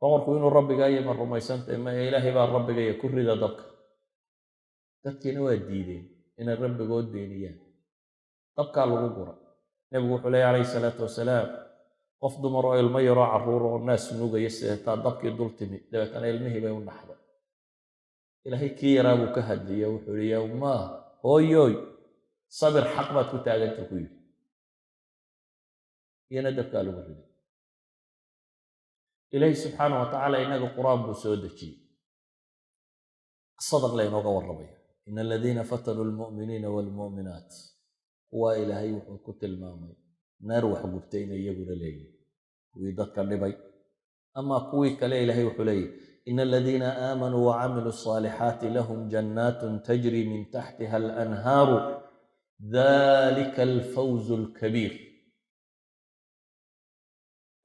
"Boqorku inuu rabbigaa ma rumaysantahay?" "Maya, Ilaahay baa rabbigaya." "Ku rida dabka." Dadkiina waa diideen inay rabbigood beeniyaan, dabkaa lagu guray. Nebigu wuxuu leeya, calayhi salaatu wasalaam, qof dumar oo ilmo yaroo carruur oo naas nuugaya sideetaa dabkii dul timi, dabeetana ilmihii bay u dhaxday. Ilaahay kii yaraa buu ka hadliya, wuxuu yihi: "Yaa ummaah, hooyoy, sabir, xaq baad ku taaganta," ku yidhi. Iyana dabkaa lagu riday. Ilaahay subxaana wa tacaala innaga Qur-aan buu soo dejiyey, qisadan laynooga warramaya. "إن الذين فتنوا المؤمنين والمؤمنات", kuwaa Ilaahay wuxuu ku tilmaamay naar wax gubtay inay iyaguna leeyihin, kuwii dadka dhibay. Ama kuwii kale Ilaahay wuxuu leeyahy: "إن الذين آمنوا وعملوا الصالحات لهم جنات تجري من تحتها الأنهار ذلك الفوز الكبير."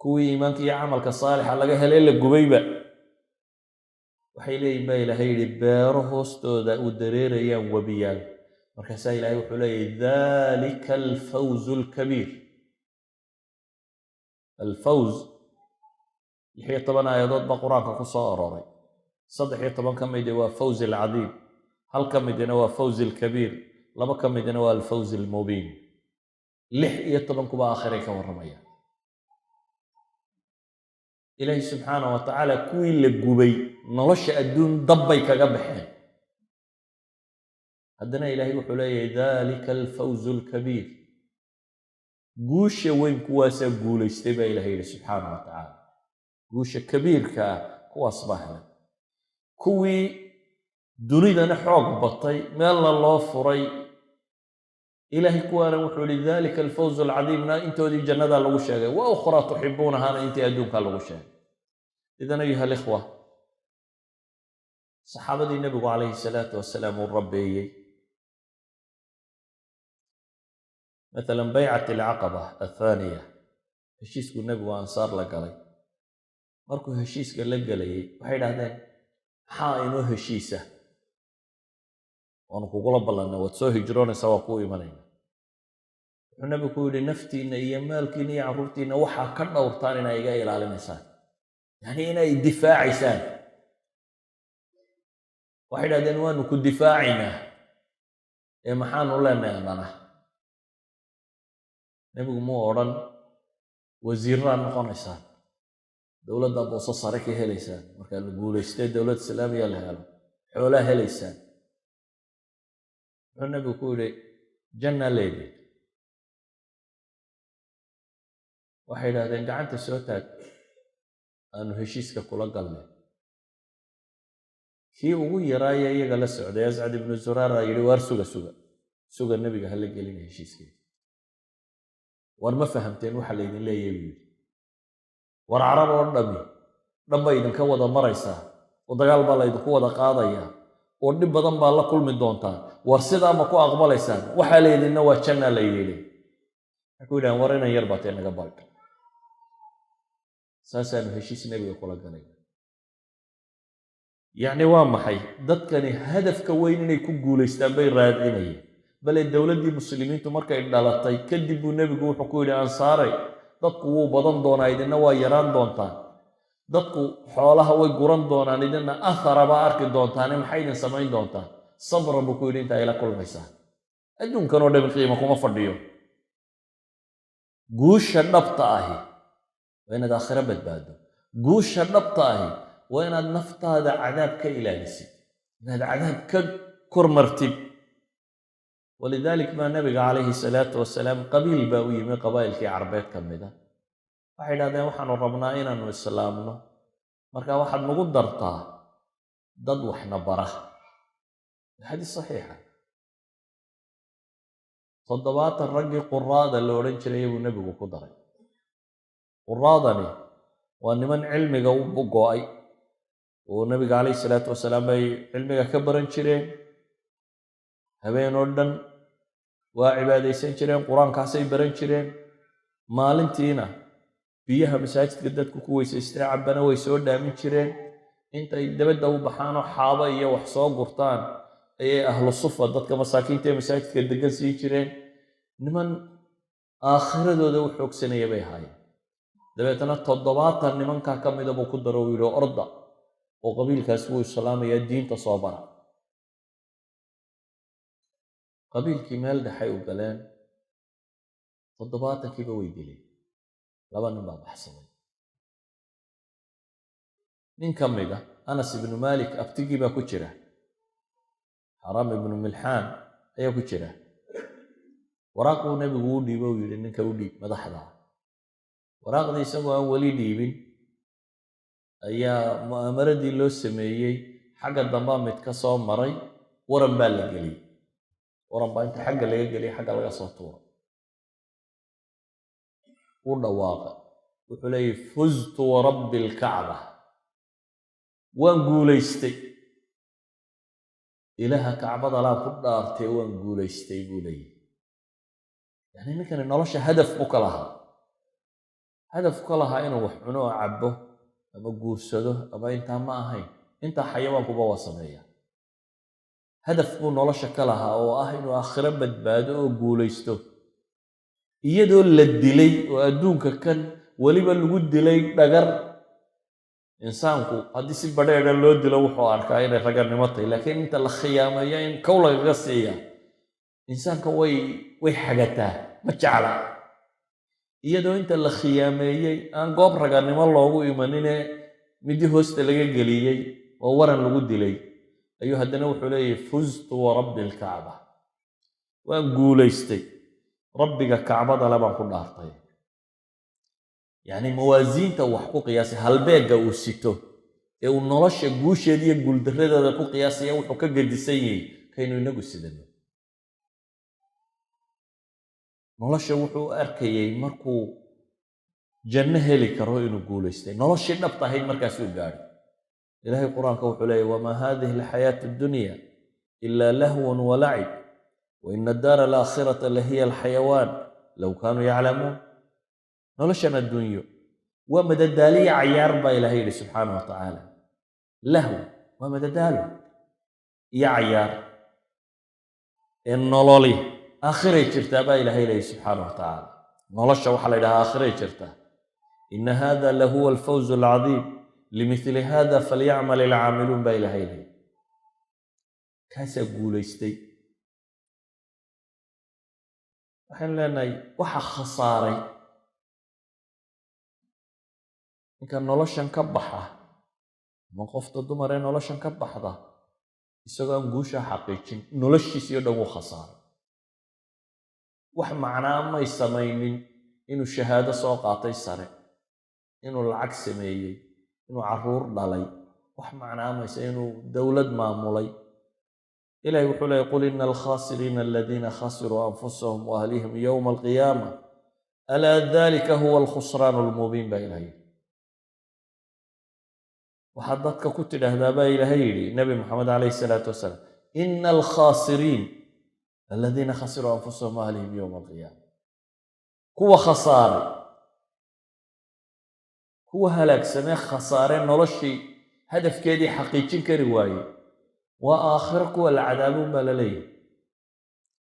Kuwii iimaanka iyo camalka saalixa laga helay la gubayba waxay leeyihin, baa Ilaahay yidhi, beero hoostooda uu dareerayaan webiyaal. Markaasaa Ilaahay wuxuu leeyahy: "ذلك الفوز الكبير." الفوز 16 aayadood baa Qur-aanka ku soo aroray. 13 ka midi waa فوز العظيم, hal ka midina waa فوز الكبير, laba ka midina waa الفوز المبين. 16kuba aakhiray ka warramayaan. Ilaahi subxaana wa tacaala kuwii la gubay nolosha adduun dab bay kaga baxeen, haddana Ilaahay wuxuu leeyahay: "ذلك الفوز الكبير." Guusha weyn kuwaasaa guulaystay, baa Ilahay yidhi subxaana wa tacaala. Guusha kabiirka ah kuwaas baa helay. Kuwii dunidana xoog batay, meelna loo furay, Ilaahay kuwaana wuxuu yihi: "ذلك الفوز العظيم" na intoodii jannadaa lagu sheegay, "وأخرى تحبونها" na intii adduunkaa lagu sheegay. إذن أيها الإخوة, saxaabadii Nebigu calayhi salaatu wasalaam uu rabbeeyey, matalan baycat Alcaqaba Athaaniya, heshiiskuu Nebigu Ansaar la galay, markuu heshiiska la gelayay waxay idhahdeen: "Maxaa inoo heshiisa? Waanu kugula ballannay, waad soo hijroonaysaa, waa kuu imanayna." Wuxuu Nebigu ku yidhi: "Naftiinna iyo maalkiinna iyo carruurtiinna waxaa ka dhowrtaan inay iga ilaalinaysaan, yacni inay difaacaysaan." Waxay idhahdeen: "Waanu ku difaacaynaa, ee maxaanu leenahay annana?" Nebigu muu odhan wasiirraa noqonaysaan, dowladda booso sare ka helaysaan, markaa la guulaystay dowlad Islaamiya la helo xoolaa helaysaan. Wuxuu Nebigu ku yidhi: "Jannaa leedii." Waxay idhahdeen: "Gacanta soo taag, aanu heshiiska kula galnay." Kii ugu yaraaya iyaga la socday, Ascad ibnu Zuraara, yidhi: "Waar, suga, suga, suga, Nebiga hala gelina heshiiskeeda. War ma fahamteen waxa laydin leeyahay?" buu yidhi. "War Carab oo dhami dhan bay idinka wada maraysaa, oo dagaal baa laydinku wada qaadayaa, oo dhib badan baa la kulmi doontaa. War sidaa ma ku aqbalaysaan? Waxaa laydinna waa jannaa la yidhi." Waxay ku yidhahaan: "War inan yar baa tee, naga baadh." Saasaanu heshiis Nebiga kula galayna. Yacni waa maxay? Dadkani hadafka weyn inay ku guulaystaan bay raadcinayeen. Bale dowladdii Muslimiintu markay dhalatay kadib buu Nebigu wuxuu ku yidhi: "Ansaaray, dadku wuu badan doonaa, idinna waa yaraan doontaan. Dadku xoolaha way guran doonaan, idinna athara baa arki doontaane. Maxay idin samayn doontaan? Sabra," buu ku yidhi, "inta ayla kulmaysaan. Adduunkan oo dhami qiimo kuma fadhiyo. Guusha dhabta ahi waa inaad aakhiro badbaado. Guusha dhabta ahi waa inaad naftaada cadaab ka ilaalisid, inaad cadaab ka kormartid." Walidalik baa Nabiga calayhi salaatu wasalaam qabiil baa u yimi, qabaa'ilkii Carbeed ka mida. Waxay idhahdeen, "Waxaanu rabnaa inaanu islaamno, marka waxaad nagu dartaa dad waxna bara." Xadiis saxiixa. 70 raggii quraada la odhan jiray buu Nebigu ku daray. Quraadani waa niman cilmiga u go'ay oo Nabiga calayhi salaatu wasalaam bay cilmiga ka baran jireen. Habeen oo dhan waa cibaadaysan jireen, Qur-aankaasay baran jireen. Maalintiina biyaha masaajidka dadku ku weysaystay cabbana way soo dhaamin jireen. Intay dabadda u baxaanoo xaabo iyo wax soo gurtaan ayay ahlu sufa, dadka masaakiinta ee masaajidka degan, siin jireen. Niman aakhiradooda u xoogsanaya bay ahaayeen. Dabeetana 70 nimankaa ka mida buu ku daro. Uu yidhi, "Orda oo qabiilkaasi wuu islaamayaa, diinta soo bara." Qabiilkii meel dhexay u galeen, 70-kiiba way dileen. Laba nin baa baxsaday. Nin ka mid a, Anas ibnu Malik abtigii baa ku jira, Xaraam ibnu Milxaan ayaa ku jira. Waraaq buu Nebigu u dhiibo, uu yidhi, "Ninka u dhiib madaxda." Waraaqdii isagoo aan weli dhiibin ayaa mu'aamaradii loo sameeyey xagga dambaa mid ka soo maray. Waran baa la geliyey, waran baa inta xagga laga geliyey xagga laga soo tuuray. U dhawaaqay, wuxuu leeyahy, "Fuztu warabbi alkacba, waan guulaystay, Ilaaha Kacbada laan ku dhaartay, waan guulaystay," buu leeyahy. Yani ninkani nolosha hadaf buu ka lahaa. Hadaf ka lahaa inuu wax cuno oo cabbo ama guursado ama intaa ma ahayn. Intaa xayawaankuba waa sameeya. Hadaf buu nolosha ka lahaa oo ah inuu aakhiro badbaado oo guulaysto. Iyadoo la dilay oo adduunka kan weliba lagu dilay dhagar, insaanku haddii si badheedha loo dilo wuxuu arkaa inay raganimo tahay, laakiin inta la khiyaameeyo in kow lagaga siiya insaanka way xagataa, ma jecla. Iyadoo inta la khiyaameeyey aan goob raganimo loogu imanine midi hoosta laga geliyey oo waran lagu dilay ayuu haddana wuxuu leeyahy, "Fuztu warabbi alkacba, waan guulaystay, Rabbiga Kacbada le baan ku dhaartay." Yacni mawaasiinta wax ku qiyaasay, halbeegga uu sito ee uu nolosha guusheeda iyo guuldarradeeda ku qiyaasaya, wuxuu ka gedisan yahay kaynu inagu sidano. Nolosha wuxuu u arkayey markuu janno heli karo inuu guulaystay. Noloshii dhabta ahayd markaasuu gaadhay. Ilaahay Qur-aanka wuxuu leeyahy, "Wamaa hadihi alxayaatu addunya ila lahwun walacib wa ina addaara alaakhirata lahiya alxayawaan low kaanuu yaclamuun." Noloshan adduunyo waa madadaaliya cayaar baa Ilahay yidhi subxaana wa tacaala. Lahw waa madadaalo iyo cayaar, ee nololi aakhiray jirtaa baa Ilahay leeyahy subxaana wa tacaala. Nolosha waxaa la yidhahaa aakhiray jirtaa. "Ina hada lahuwa alfawz alcadiim limithli hada falyacmal alcaamiluun" baa Ilahay leeyahy. Kaasaa guulaystay. Waxaynu leenahay, waxa khasaaray ninka noloshan ka baxa ama qofta dumar ee noloshan ka baxda isagoo aan guushaa xaqiijin, noloshiisii o dhan wuu khasaaray. Wax macnaa may samaynin inuu shahaado soo qaatay sare, inuu lacag sameeyey, inuu carruur dhalay. Wax macnaa maysa inuu dowlad maamulay. Ilahi wuxuu leeyay, "Qul ina alkhasiriina aladiina khasiruu anfusahum wa ahlihim yowma alqiyaama alaa dalika huwa alkhusraan almubiin" baa Ilahay yidhi. Waxaad dadka ku tidhaahdaa, baa Ilaahay yidhi Nebi Maxamed calayhi salaatu wasalaam, "Ina alkhasiriin aladiina khasiruu anfusahum wa ahlihim yowma alqiyaama." Kuwa khasaaray, kuwa halaagsamee khasaaree noloshii hadafkeedii xaqiijin kari waayey, waa aakhiro kuwa la cadaabuun baa la leeyahay.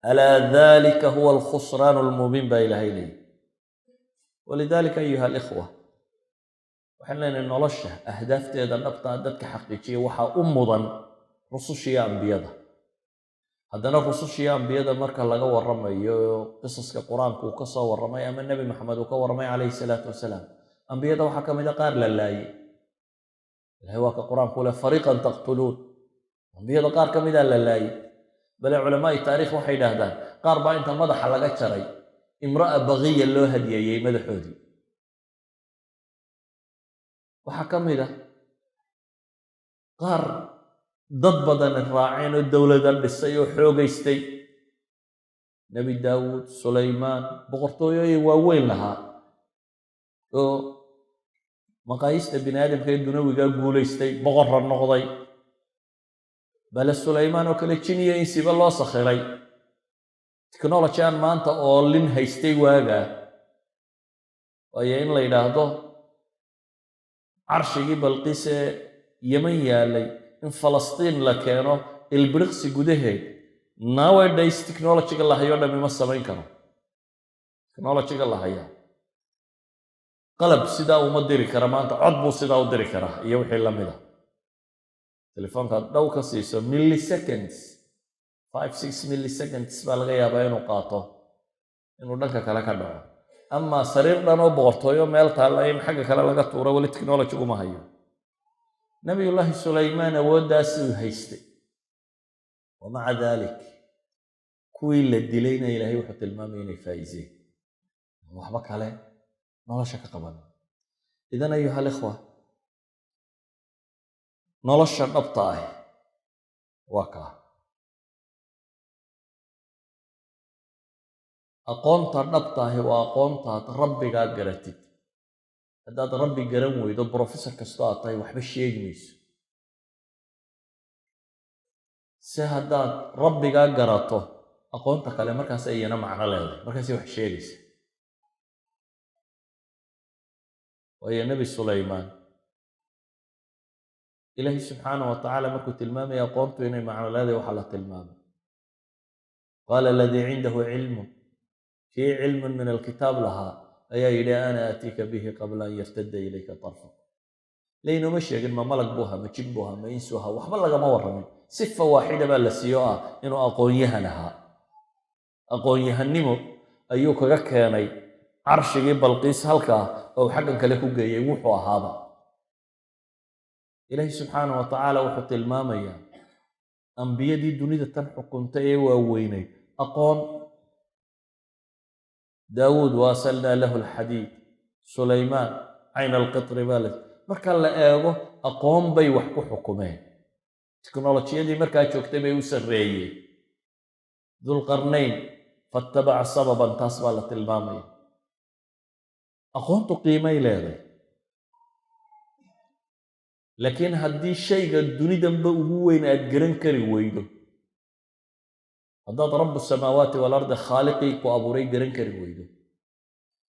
"Alaa dalika huwa alkhusraan almubiin" baa Ilaahay leeyahy. Walidalika, ayuha alikhwa, waxaan leenahay nolosha ahdaafteeda dhabtaa dadka xaqiijiya waxaa u mudan rusushiyo ambiyada. Haddana rusushiyo ambiyada marka laga warramayo, qisaska Qur-aanku uu ka soo warramay ama Nebi Maxamed uu ka warramay calayhi salaatu wasalaam, ambiyada waxaa ka mid a qaar la laayay. Ilahay waa ka Qur-aanku leh, "Fariiqan taqtuluun." Ambiyada qaar ka midaa la laayay. Bale culamaai taarikh waxay idhaahdaan qaar baa inta madaxa laga jaray imra'a bagiya loo hadiyeeyey madaxoodii. Waxaa ka mid ah qaar dad badani raaceen oo dowlada dhisay oo xoogaystay, Nebi Daawuud, Sulaymaan, boqortooyooyin waaweyn lahaa oo maqaayista bini aadamka ee dunawigaa guulaystay, boqorra noqday. Bale Sulaymaan oo kale jin iyo insiba loo sakhiray, technology aan maanta oolin haystay waagaa. Waayo, in la yidhaahdo carshigii Balqiis ee Yeman yaalay in Falastiin la keeno ilbiriqsi gudaheed, nowadays technologyga la hayo dhami ma samayn karo. Technologyga la hayaa qalab sidaa uma diri kara maanta, cod buu sidaa u diri karaa iyo wixii la mid a. Telefoonkaad dhow ka siiso, milliseconds, 5, 6 milliseconds baa laga yaabaa inuu qaato inuu dhanka kale ka dhaco. Ama sariir dhan oo boqortooyo meel taalla in xagga kale laga tuuro, weli technologyguma hayo. Nabiyullaahi Sulaymaan awooddaasuu haystay. Wa maca dalik, kuwii la dilayna Ilaahay wuxuu tilmaamaya inay faa'iseen, waxba kale nolosha ka qaban. Idan, ayuha alikhwa, nolosha dhabta ah waa kaa. Aqoonta dhabta ahi waa aqoontaad rabbigaa garatid. Haddaad Rabbi garan weydo, professor kastoo aad tahay waxba sheegi mayso. Se haddaad Rabbigaa garato, aqoonta kale markaas iyana macno leedahay, markaasay wax sheegaysa. Waayo, Nebi Sulaymaan Ilaahi subxaana wa tacaala markuu tilmaamaya aqoontu inay macno leedahay, waxaa la tilmaamay: qaala aladii cindahu cilmun, kii cilmun min alkitaab lahaa ayaa yidhi: ana aatiika bihi qabla an yartadda ilayka tarfuk. Laynooma sheegin ma malag buu ahaa, ma jin buu ahaa, ma insu ahaa, waxba lagama warramin. Sifa waaxida baa la siiyo ah inuu aqoon-yahan ahaa. Aqoon-yahannimo ayuu kaga keenay carshigii Balqiis halkaa oo uu xaggan kale ku geeyey wuxuu ahaaba. Ilaahi subxaana wa tacaala wuxuu tilmaamayaa ambiyadii dunida tan xukuntay ee waaweynayd aqoon. Daawuud: wa asalnaa lahu alxadiid. Sulaymaan: cayn alqitri baa la. Marka la eego aqoon bay wax ku xukumeen, teknolojiyadii markaa joogtay bay u sarreeyeen. Dulqarnayn: fattabaca sababan, taas baa la tilmaamaya. Aqoontu qiimay leeday, laakiin haddii shayga dunidanba ugu weyn aad garan kari weydo, haddaad rabu samaawaati walardi, khaaliqii ku abuuray, garan kari weydo,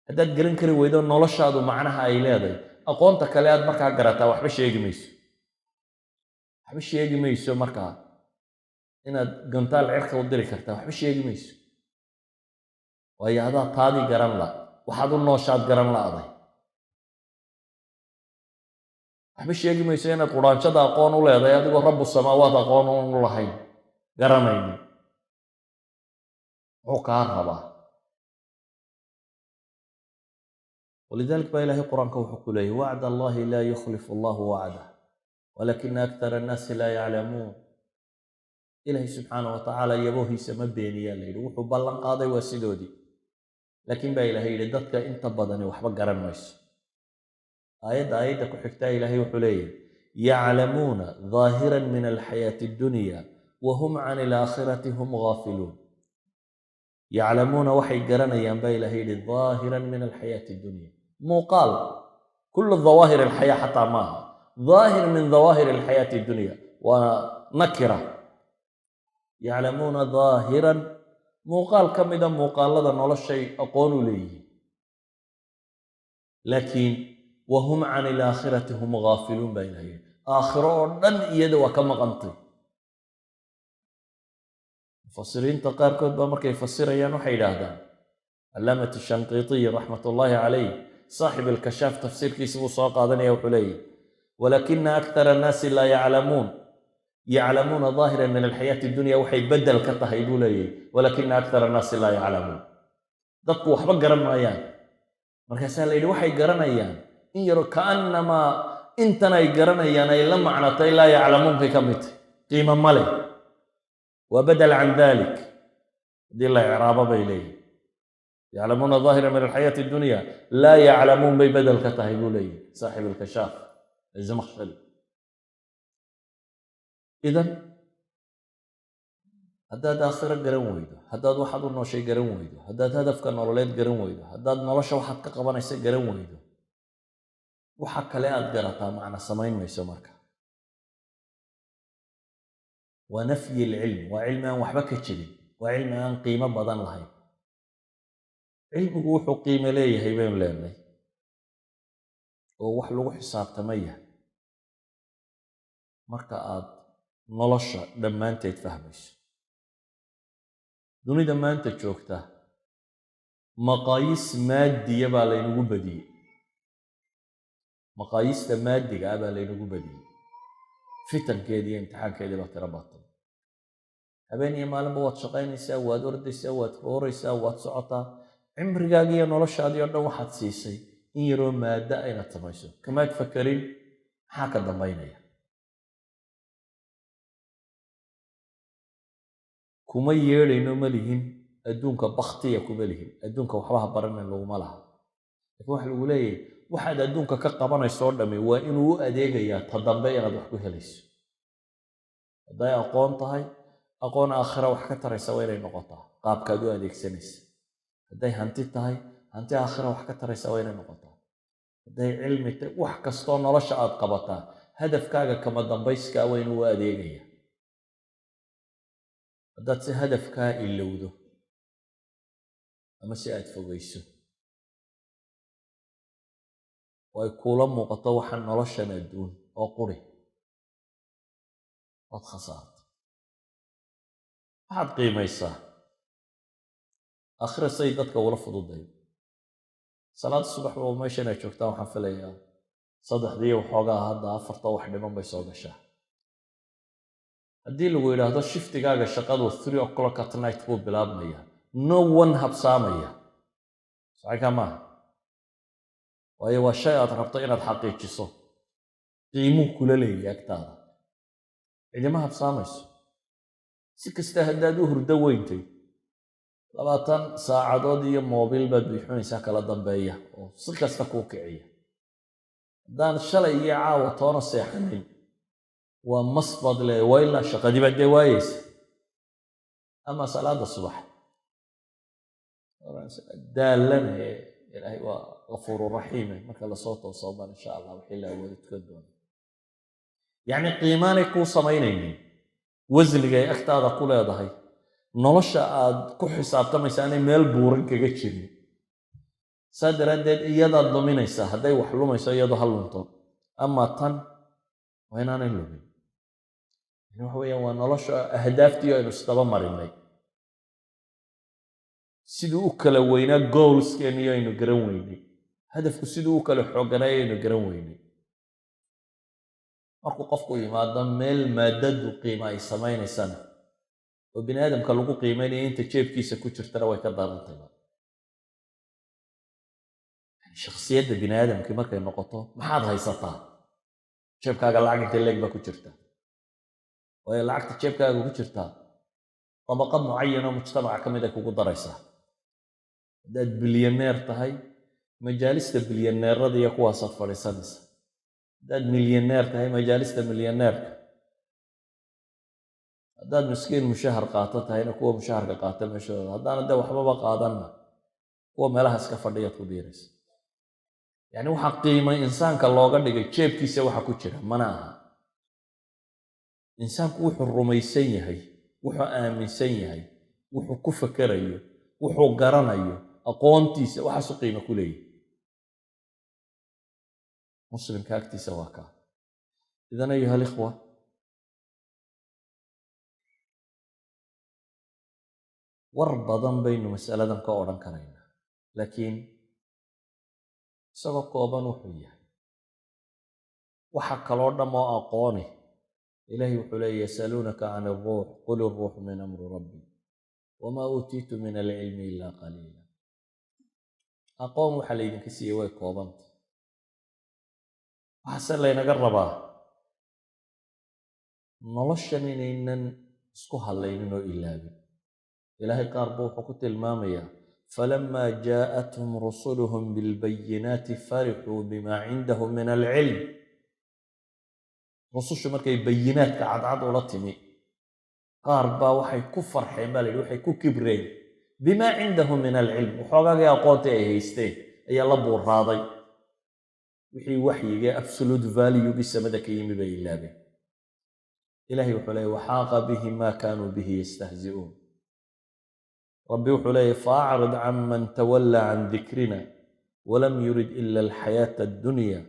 haddaad garan kari weydo noloshaadu macnaha ay leedahay, aqoonta kale aad markaa garataa waxba sheegi mayso, waxba sheegi mayso. Markaa inaad gantaal cirka u diri kartaa waxba sheegi mayso, waayo adaa taadii garan la, waxaad u nooshaad garan la'day. Waxba sheegi mayso inaad quraanjada aqoon u leedahay adigoo rabu samaawaat aqoon u lahayn, garanaynin muxuu kaa rabaa. Walidalik baa Ilahay Qur-aanka wuxuu ku leeyay: wacd allahi laa yukhlifu allahu wacdah walakina akthara annaasi laa yaclamuun. Ilaahay subxaana wa tacaala yaboohiisa ma beeniyaa la yidhi, wuxuu ballan qaaday waa sidoodii, laakiin baa Ilahay yidhi dadka inta badani waxba garan mayso. Aayadda ku xigtaa Ilaahay wuxuu leeyahy: yaclamuuna daahiran min alxayaati addunya wa hum can alaakhirati hum gaafiluun. Yaclamuuna, waxay garanayaan baa Ilahay yidhi, daahiran min alxayaati addunya, muuqaal, kullu dawaahir alxayaa xataa maaha, daahir min dawaahir alxayaati addunya, waa nakira. Yaclamuuna daahiran, muuqaal ka mida muuqaalada noloshay aqoon u leeyihiin, laakiin wa hum can alaakhirati hum gaafiluun baa Ilahay yidhi. Aakhiro oo dhan iyada waa ka maqantay. Mufasiriinta qaarkood baa markay fasirayaan waxay yidhaahdaan, Calaamat Shanqiitiy raxmat ullaahi calayh, saaxib alkashaaf, tafsiirkiisa buu soo qaadanaya, wuxuu leeyahy: walaakina akthara annaasi laa yaclamuun, yaclamuuna daahiran min alxayaati addunya waxay beddel ka tahay buu leeyahy walaakina akthara annaasi laa yaclamuun, dadku waxba garan maayaan. Markaasaa la yidhi waxay garanayaan in yaro, kaannamaa intan ay garanayaan ay la macnatay laa yaclamuunkay ka mid tahy, qiimo ma leh. Waa badel can dalik haddii la icraabo, bay leeyihin. يعلمون ظاهرا من الحياة الدنيا، لا يعلمون bay bedel ka tahay, buu leeyihi saaxib alkashaaf Zamakhshari. Idan haddaad aakhiro garan weydo, haddaad waxaad u nooshay garan weydo, haddaad hadafka nololeed garan weydo, haddaad nolosha waxaad ka qabanaysa garan weydo, waxa kale aad garataa macna samayn mayso. Marka waa نفي العلم, waa cilmi aan waxba ka jirin, waa cilmi aan qiimo badan lahayn. Cilmigu wuxuu qiimo leeyahay, baynu leenahay, oo wax lagu xisaabtama yahay marka aad nolosha dhammaanteed fahmayso. Dunida maanta joogta maqaayiis maadiya baa laynagu badiyey, maqaayiista maadiga ah baa laynagu badiyey. Fitankeedii iyo imtixaankeedii baa tiro batay. Habeen iyo maalinba waad shaqaynaysaa, waad ordaysaa, waad rooraysaa, waad socotaa. Cimrigaagi iyo noloshaadii oo dhan waxaad siisay in yaroo maaddo aynaad samayso. Kamaad fakarin maxaa ka dambaynaya. Kuma yeedhayno, ma lihin adduunka baktiya, kuma lihin adduunka waxba ha baranin, laguma laha. Lakin waxa lagu leeyahay, waxaad adduunka ka qabanayso oo dhami waa inuu u adeegayaa ta dambe inaad wax ku helayso. Hadday aqoon tahay, aqoon aakhira wax ka taraysa waa inay noqotaa qaabkaad u adeegsanaysa. Hadday hanti tahay, hanti aakhira wax ka taraysa waa inay noqotaa. Hadday cilmi tahay, wax kastoo nolosha aad qabataa hadafkaaga kama dambayskaa waa inuu u adeegaya. Haddaad si hadafkaa ilowdo ama si aad fogayso oo ay kuula muuqato waxa noloshan adduun oo quri, waad khasaarta. Waxaad qiimaysaa aakhira say dadka ula fududay. Salaada subax oo meeshan ay joogtaan, waxaan filayaa 3dii waxoogaa, hadda 4ta wax dhiman bay soo gashaa. Haddii lagu yidhaahdo shiftigaaga shaqadu 3 o'clock at night buu bilaabmaya, no one habsaamaya saxiika maaha, waayo waa shay aad rabto inaad xaqiijiso, qiimuu kula leeyahy agtaada. Cidima habsaamayso. Si kasta haddaad u hurdo weyntay, 20 saacadood iyo moobil baad bixinaysaa kala dambeeya oo si kasta kuu kiciya. Haddaan shalay iyo caawa toona seexanin, waa mas baad leedahay, waa ilaa shaqadii baad dee waayeysa. Ama salaada subax daallana ee Ilaahay waa gafuuru raxiime, marka lasoo tooso baan insha Allah wixii la awoodo tukan doona. Yacni qiimaanay kuu samaynaynin, wasnigay agtaada ku leedahay, nolosha aad ku xisaabtamaysa aanay meel buuran kaga jirin. Saa daraaddeed iyadaad luminaysaa. Hadday wax lumayso, iyadoo ha lunto, ama tan waa inaanay lumin. Yani waxa weeyaan, waa nolosha ahdaaftii aynu isdaba marinay, siduu u kala weynaa goalskeeniyo aynu garan weynay, hadafku siduu u kala xooganay aynu garan weynay. Markuu qofku yimaado meel maadadu qiima ay samaynaysana oo bini aadamka lagu qiimaynayo inta jeebkiisa ku jirtana, way ka darantayba. Shakhsiyadda bini aadamkii markay noqoto maxaad haysataa, jeebkaaga lacag intee leeg baa ku jirta, waayo lacagta jeebkaaga ku jirtaa tabaqa mucayan oo mujtamaca ka mid ay kugu daraysaa. Haddaad bilyaneer tahay, majaalista bilyaneerada iyo kuwaasaad fadhiisanaysa. Haddaad milyaneer tahay, majaalista milyaneerka. Haddaad miskiin mushahar qaato tahayna, kuwa mushaharka qaata meeshooda. Haddaana dee waxbaba qaadanna, kuwa meelaha iska fadhiyaad ku biiraysa. Yacni waxaa qiimay insaanka looga dhigay jeebkiisa waxa ku jira mana aha. Insaanku wuxuu rumaysan yahay, wuxuu aaminsan yahay, wuxuu ku fakerayo, wuxuu garanayo, aqoontiisa, waxaasuu qiimo ku leeyahy muslimka agtiisa waa kaa. إذن أيها الإخوة, war badan baynu masaladan ka odhan karaynaa, laakiin isagoo kooban wuxuu yahay waxa kaloo dham oo aqooni. Ilahay wuxuu leeya: يسألونك عن الروح قل الروح من أمر ربي وما أوتيتم من العلم إلا قليلا. Aqoon waxaa laydinka siiyey way koobanta. Waxaase laynaga rabaa noloshan inaynan Isku hallaynin oo ilaabin. Ilaahay qaar buu wuxuu ku tilmaamayaa: فلما جاءتهم رسلهم بالبينات فرحوا بما عندهم من العلم. Rusushu markay bayinaadka cadcad ula timi, qaar baa waxay ku farxeen, baa la yidhi, waxay ku kibreen بما عندهم من العلم. Waxoogaagii aqoontii ay haysteen ayaa la buurraaday. Wixii waxyigee absolute valuegii samada ka yimi bay ilaabeen. Ilahay wuxuu leeyay: وحاق بهم ما كانوا به يستهزئون. Rabbi wuxuu leeyay: فأعرض عمن تولى عن ذكرنا ولم يرد إلا الحياة الدنيا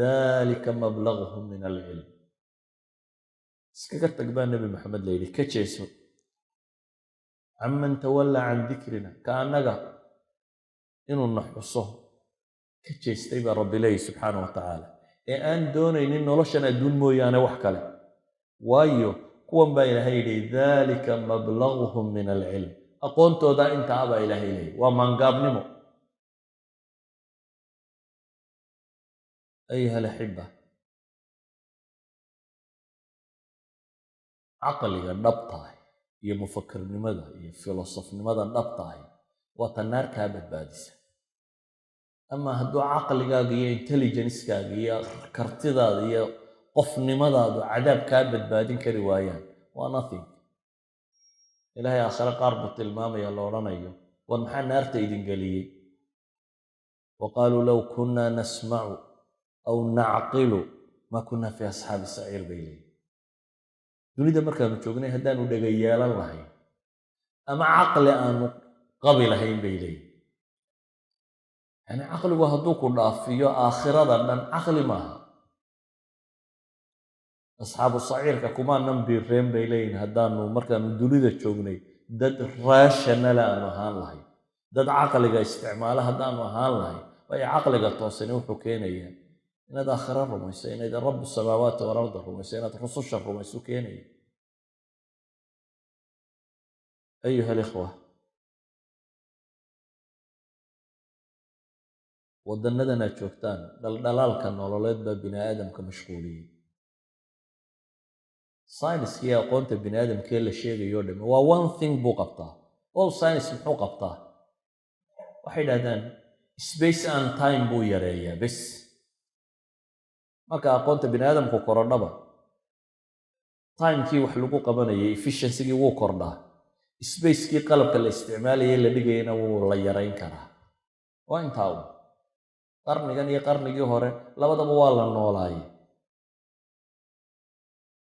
ذلك مبلغهم من العلم. Iskaga tag baa Nebi Maxamed la yidhi, ka jeeso عمن تولى عن ذكرنا, ka annaga inuu na xuso ka jeestay, baa Rabbi leeyahy subxaana wa tacaala, ee aan doonaynin noloshan adduun mooyaane wax kale. Waayo, kuwan baa Ilaahay yidhi: ذلك مبلغهم من العلم. Aqoontooda intaa baa Ilaahay leeyahy, waa maangaabnimo. أيها الأحبة, caqliga dhabtahay iyo mufakirnimada iyo filosofnimada dhabtahay waa ta naar kaa badbaadisa. Ama hadduu caqligaaga iyo intelligencekaaga iyo kartidaada iyo qofnimadaadu cadaab kaa badbaadin kari waayaan, waa nothing. Ilaahay aakhare qaar buu tilmaamaya la odhanayo: "War maxaa naarta idin geliyey?" وقالوا لو كنا نسمع أو نعقل ما كنا في أصحاب السعير, bay leeyihin. Dunida markaanu joognay haddaanu dhega yeelan lahayn ama caqli aanu qabi lahayn, bay leeyihin. Yani caqligu hadduu ku dhaafiyo aakhirada dhan, caqli maaha. Asxaabu saciirka kumaanan biireen, bay leeyihin, haddaanu markaanu dunida joognay dad rational aanu ahaan lahayn, dad caqliga isticmaalo haddaanu ahaan lahayn. Waayo, caqliga toosani wuxuu keenayaa inaad aakhiro rumayso, inaad رب السماوات والأرض rumayso, inaad rususha rumayso keenaya. أيها الإخوة, waddannadan aad joogtaan dhaldhalaalka nololeed baa bini aadamka mashquuliyey. Sayniskii aqoonta bini aadamkee la sheegayo dhame waa one thing buu qabtaa. All science muxuu qabtaa? Waxay dhahdaan space and time buu yareeyaa bes. Marka aqoonta bini aadamku korodhaba, timekii wax lagu qabanayay efficiencygii wuu kordhaa, spacekii qalabka la isticmaalayay la dhigayana wuu la yarayn karaa. Waa intaa un. Qarnigan iyo qarnigii hore labadaba waa la noolaayay,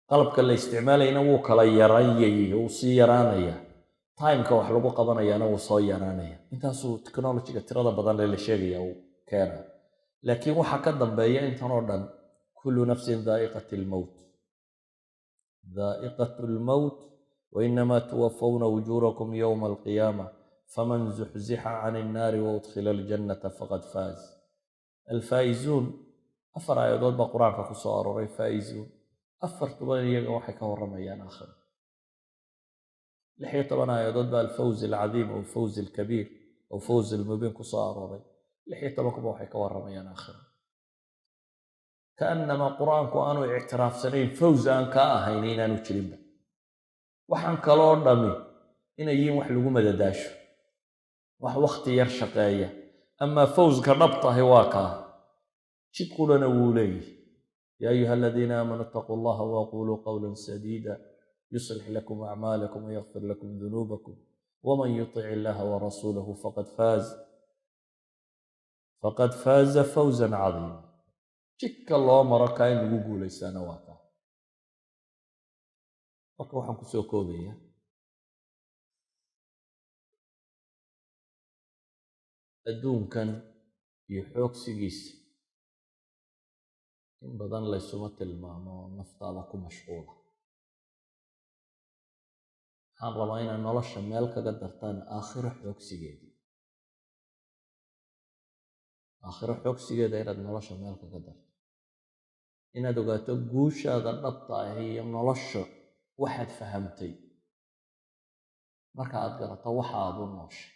qalabka la isticmaalayana wuu kala yaranyay, wuu sii yaraanaya, timeka wax lagu qabanayaana wuu soo yaraanaya. Intaasuu technologyga tirada badan ee la sheegaya uu keena. Laakiin waxaa ka dambeeya intan oo dhan: كل نفس ذائقة الموت, ذائقة الموت, وإنما توفون أجوركم يوم القيامة, فمن زحزح عن النار وأدخل الجنة فقد فاز. الفائزون, afar aayadood baa Qur-aanka ku soo aroray فائزون. Afartuba iyaga waxay ka warramayaan aakhiro. 16 aayadood baa الفوز العظيم أو الفوز الكبير أو الفوز المبين ku soo arooray. 16kuba waxay ka warramayaan aakhiro. Kaannamaa Qur-aanku aanu ictiraafsanayn fawz aan kaa ahayn inaanu jirinba, waxaan kaloo dhami inay yihiin wax lagu madadaasho, wax wakhti yar shaqeeya. Amaa fawzka dhabtahi waa kaa. Jid qurana wuu leeyihi: يا أيها الذين آمنوا اتقوا الله وقولوا قولا سديدا يصلح لكم أعمالكم ويغفر لكم ذنوبكم ومن يطع الله ورسوله فقد فاز فوزا عظيما. Jidka loo maro kaa in lagu guulaystaana waa kaa. Marka waxaan kusoo koobaya: adduunkan iyo xoogsigiisa in badan laysuma tilmaamo, naftaada ku mashquula. Waxaan rabaa inaad nolosha meel kaga dartaan aakhiro xoogsigeedii, aakhiro xoogsigeeda inaad nolosha meel kaga darto, inaad ogaato guushaada dhabta ah iyo nolosha waxaad fahamtay marka aad garato waxa aad u nooshay.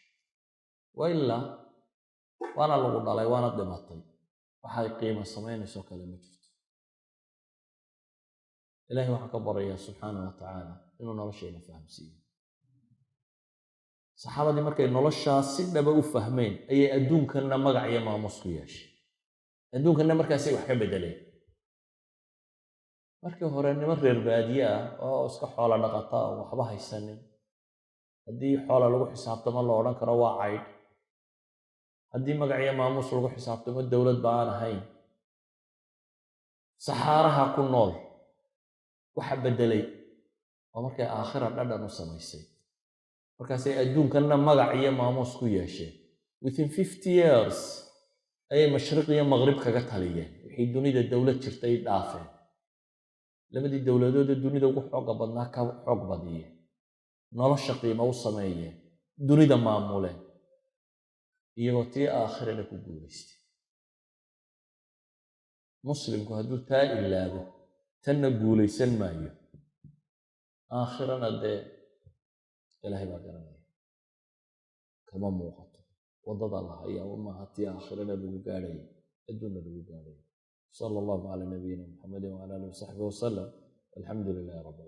Wa ilaa waana lagu dhalay, waana dhimatay, waxay qiimo samaynayso kale ma jirto. Ilahay waxaan ka barayaa subxaana wa tacaala. Inuu noloshayna fahamsiiyo. Saxaabadii markay noloshaas si dhaba u fahmeen ayay adduunkanna magac iyo maamuus ku yeeshay. Adduunkanna markaasay wax ka beddeleen. Markii hore niman reer baadiye ah oo iska xoola dhaqata oo waxba haysanin, haddii xoola lagu xisaabtamo la odhan karo waa caydh, haddii magac iyo maamuus lagu xisaabtamo dowlad ba aan ahayn, saxaaraha ku nool, waxa beddelay waa markay aakhira dhadhan u samaysay. Markaasay adduunkanna magac iyo maamuus ku yeesheen. Within 50 years ayay mashriq iyo maqrib kaga taliyeen. Wixii dunida dowlad jirtay dhaafeen, labadii dowladood ee dunida ugu xooga badnaa ka xoog badiyeen, nolosha qiimo u sameeyeen, dunida maamuleen, iyagoo tii aakhirana ku guulaystay. Muslimku hadduu taa ilaabo, tanna guulaysan maayo, aakhirana dee Ilaahay baa garanaya. Kama muuqato waddada la hayaa maaha tii aakhirana lagu gaadhayay, adduunna lagu gaadhayay. Sala allahu calaa nabiyina Muxamedin wacala alihi wasaxbihi wasalam. Alxamdu lilahi rabbi.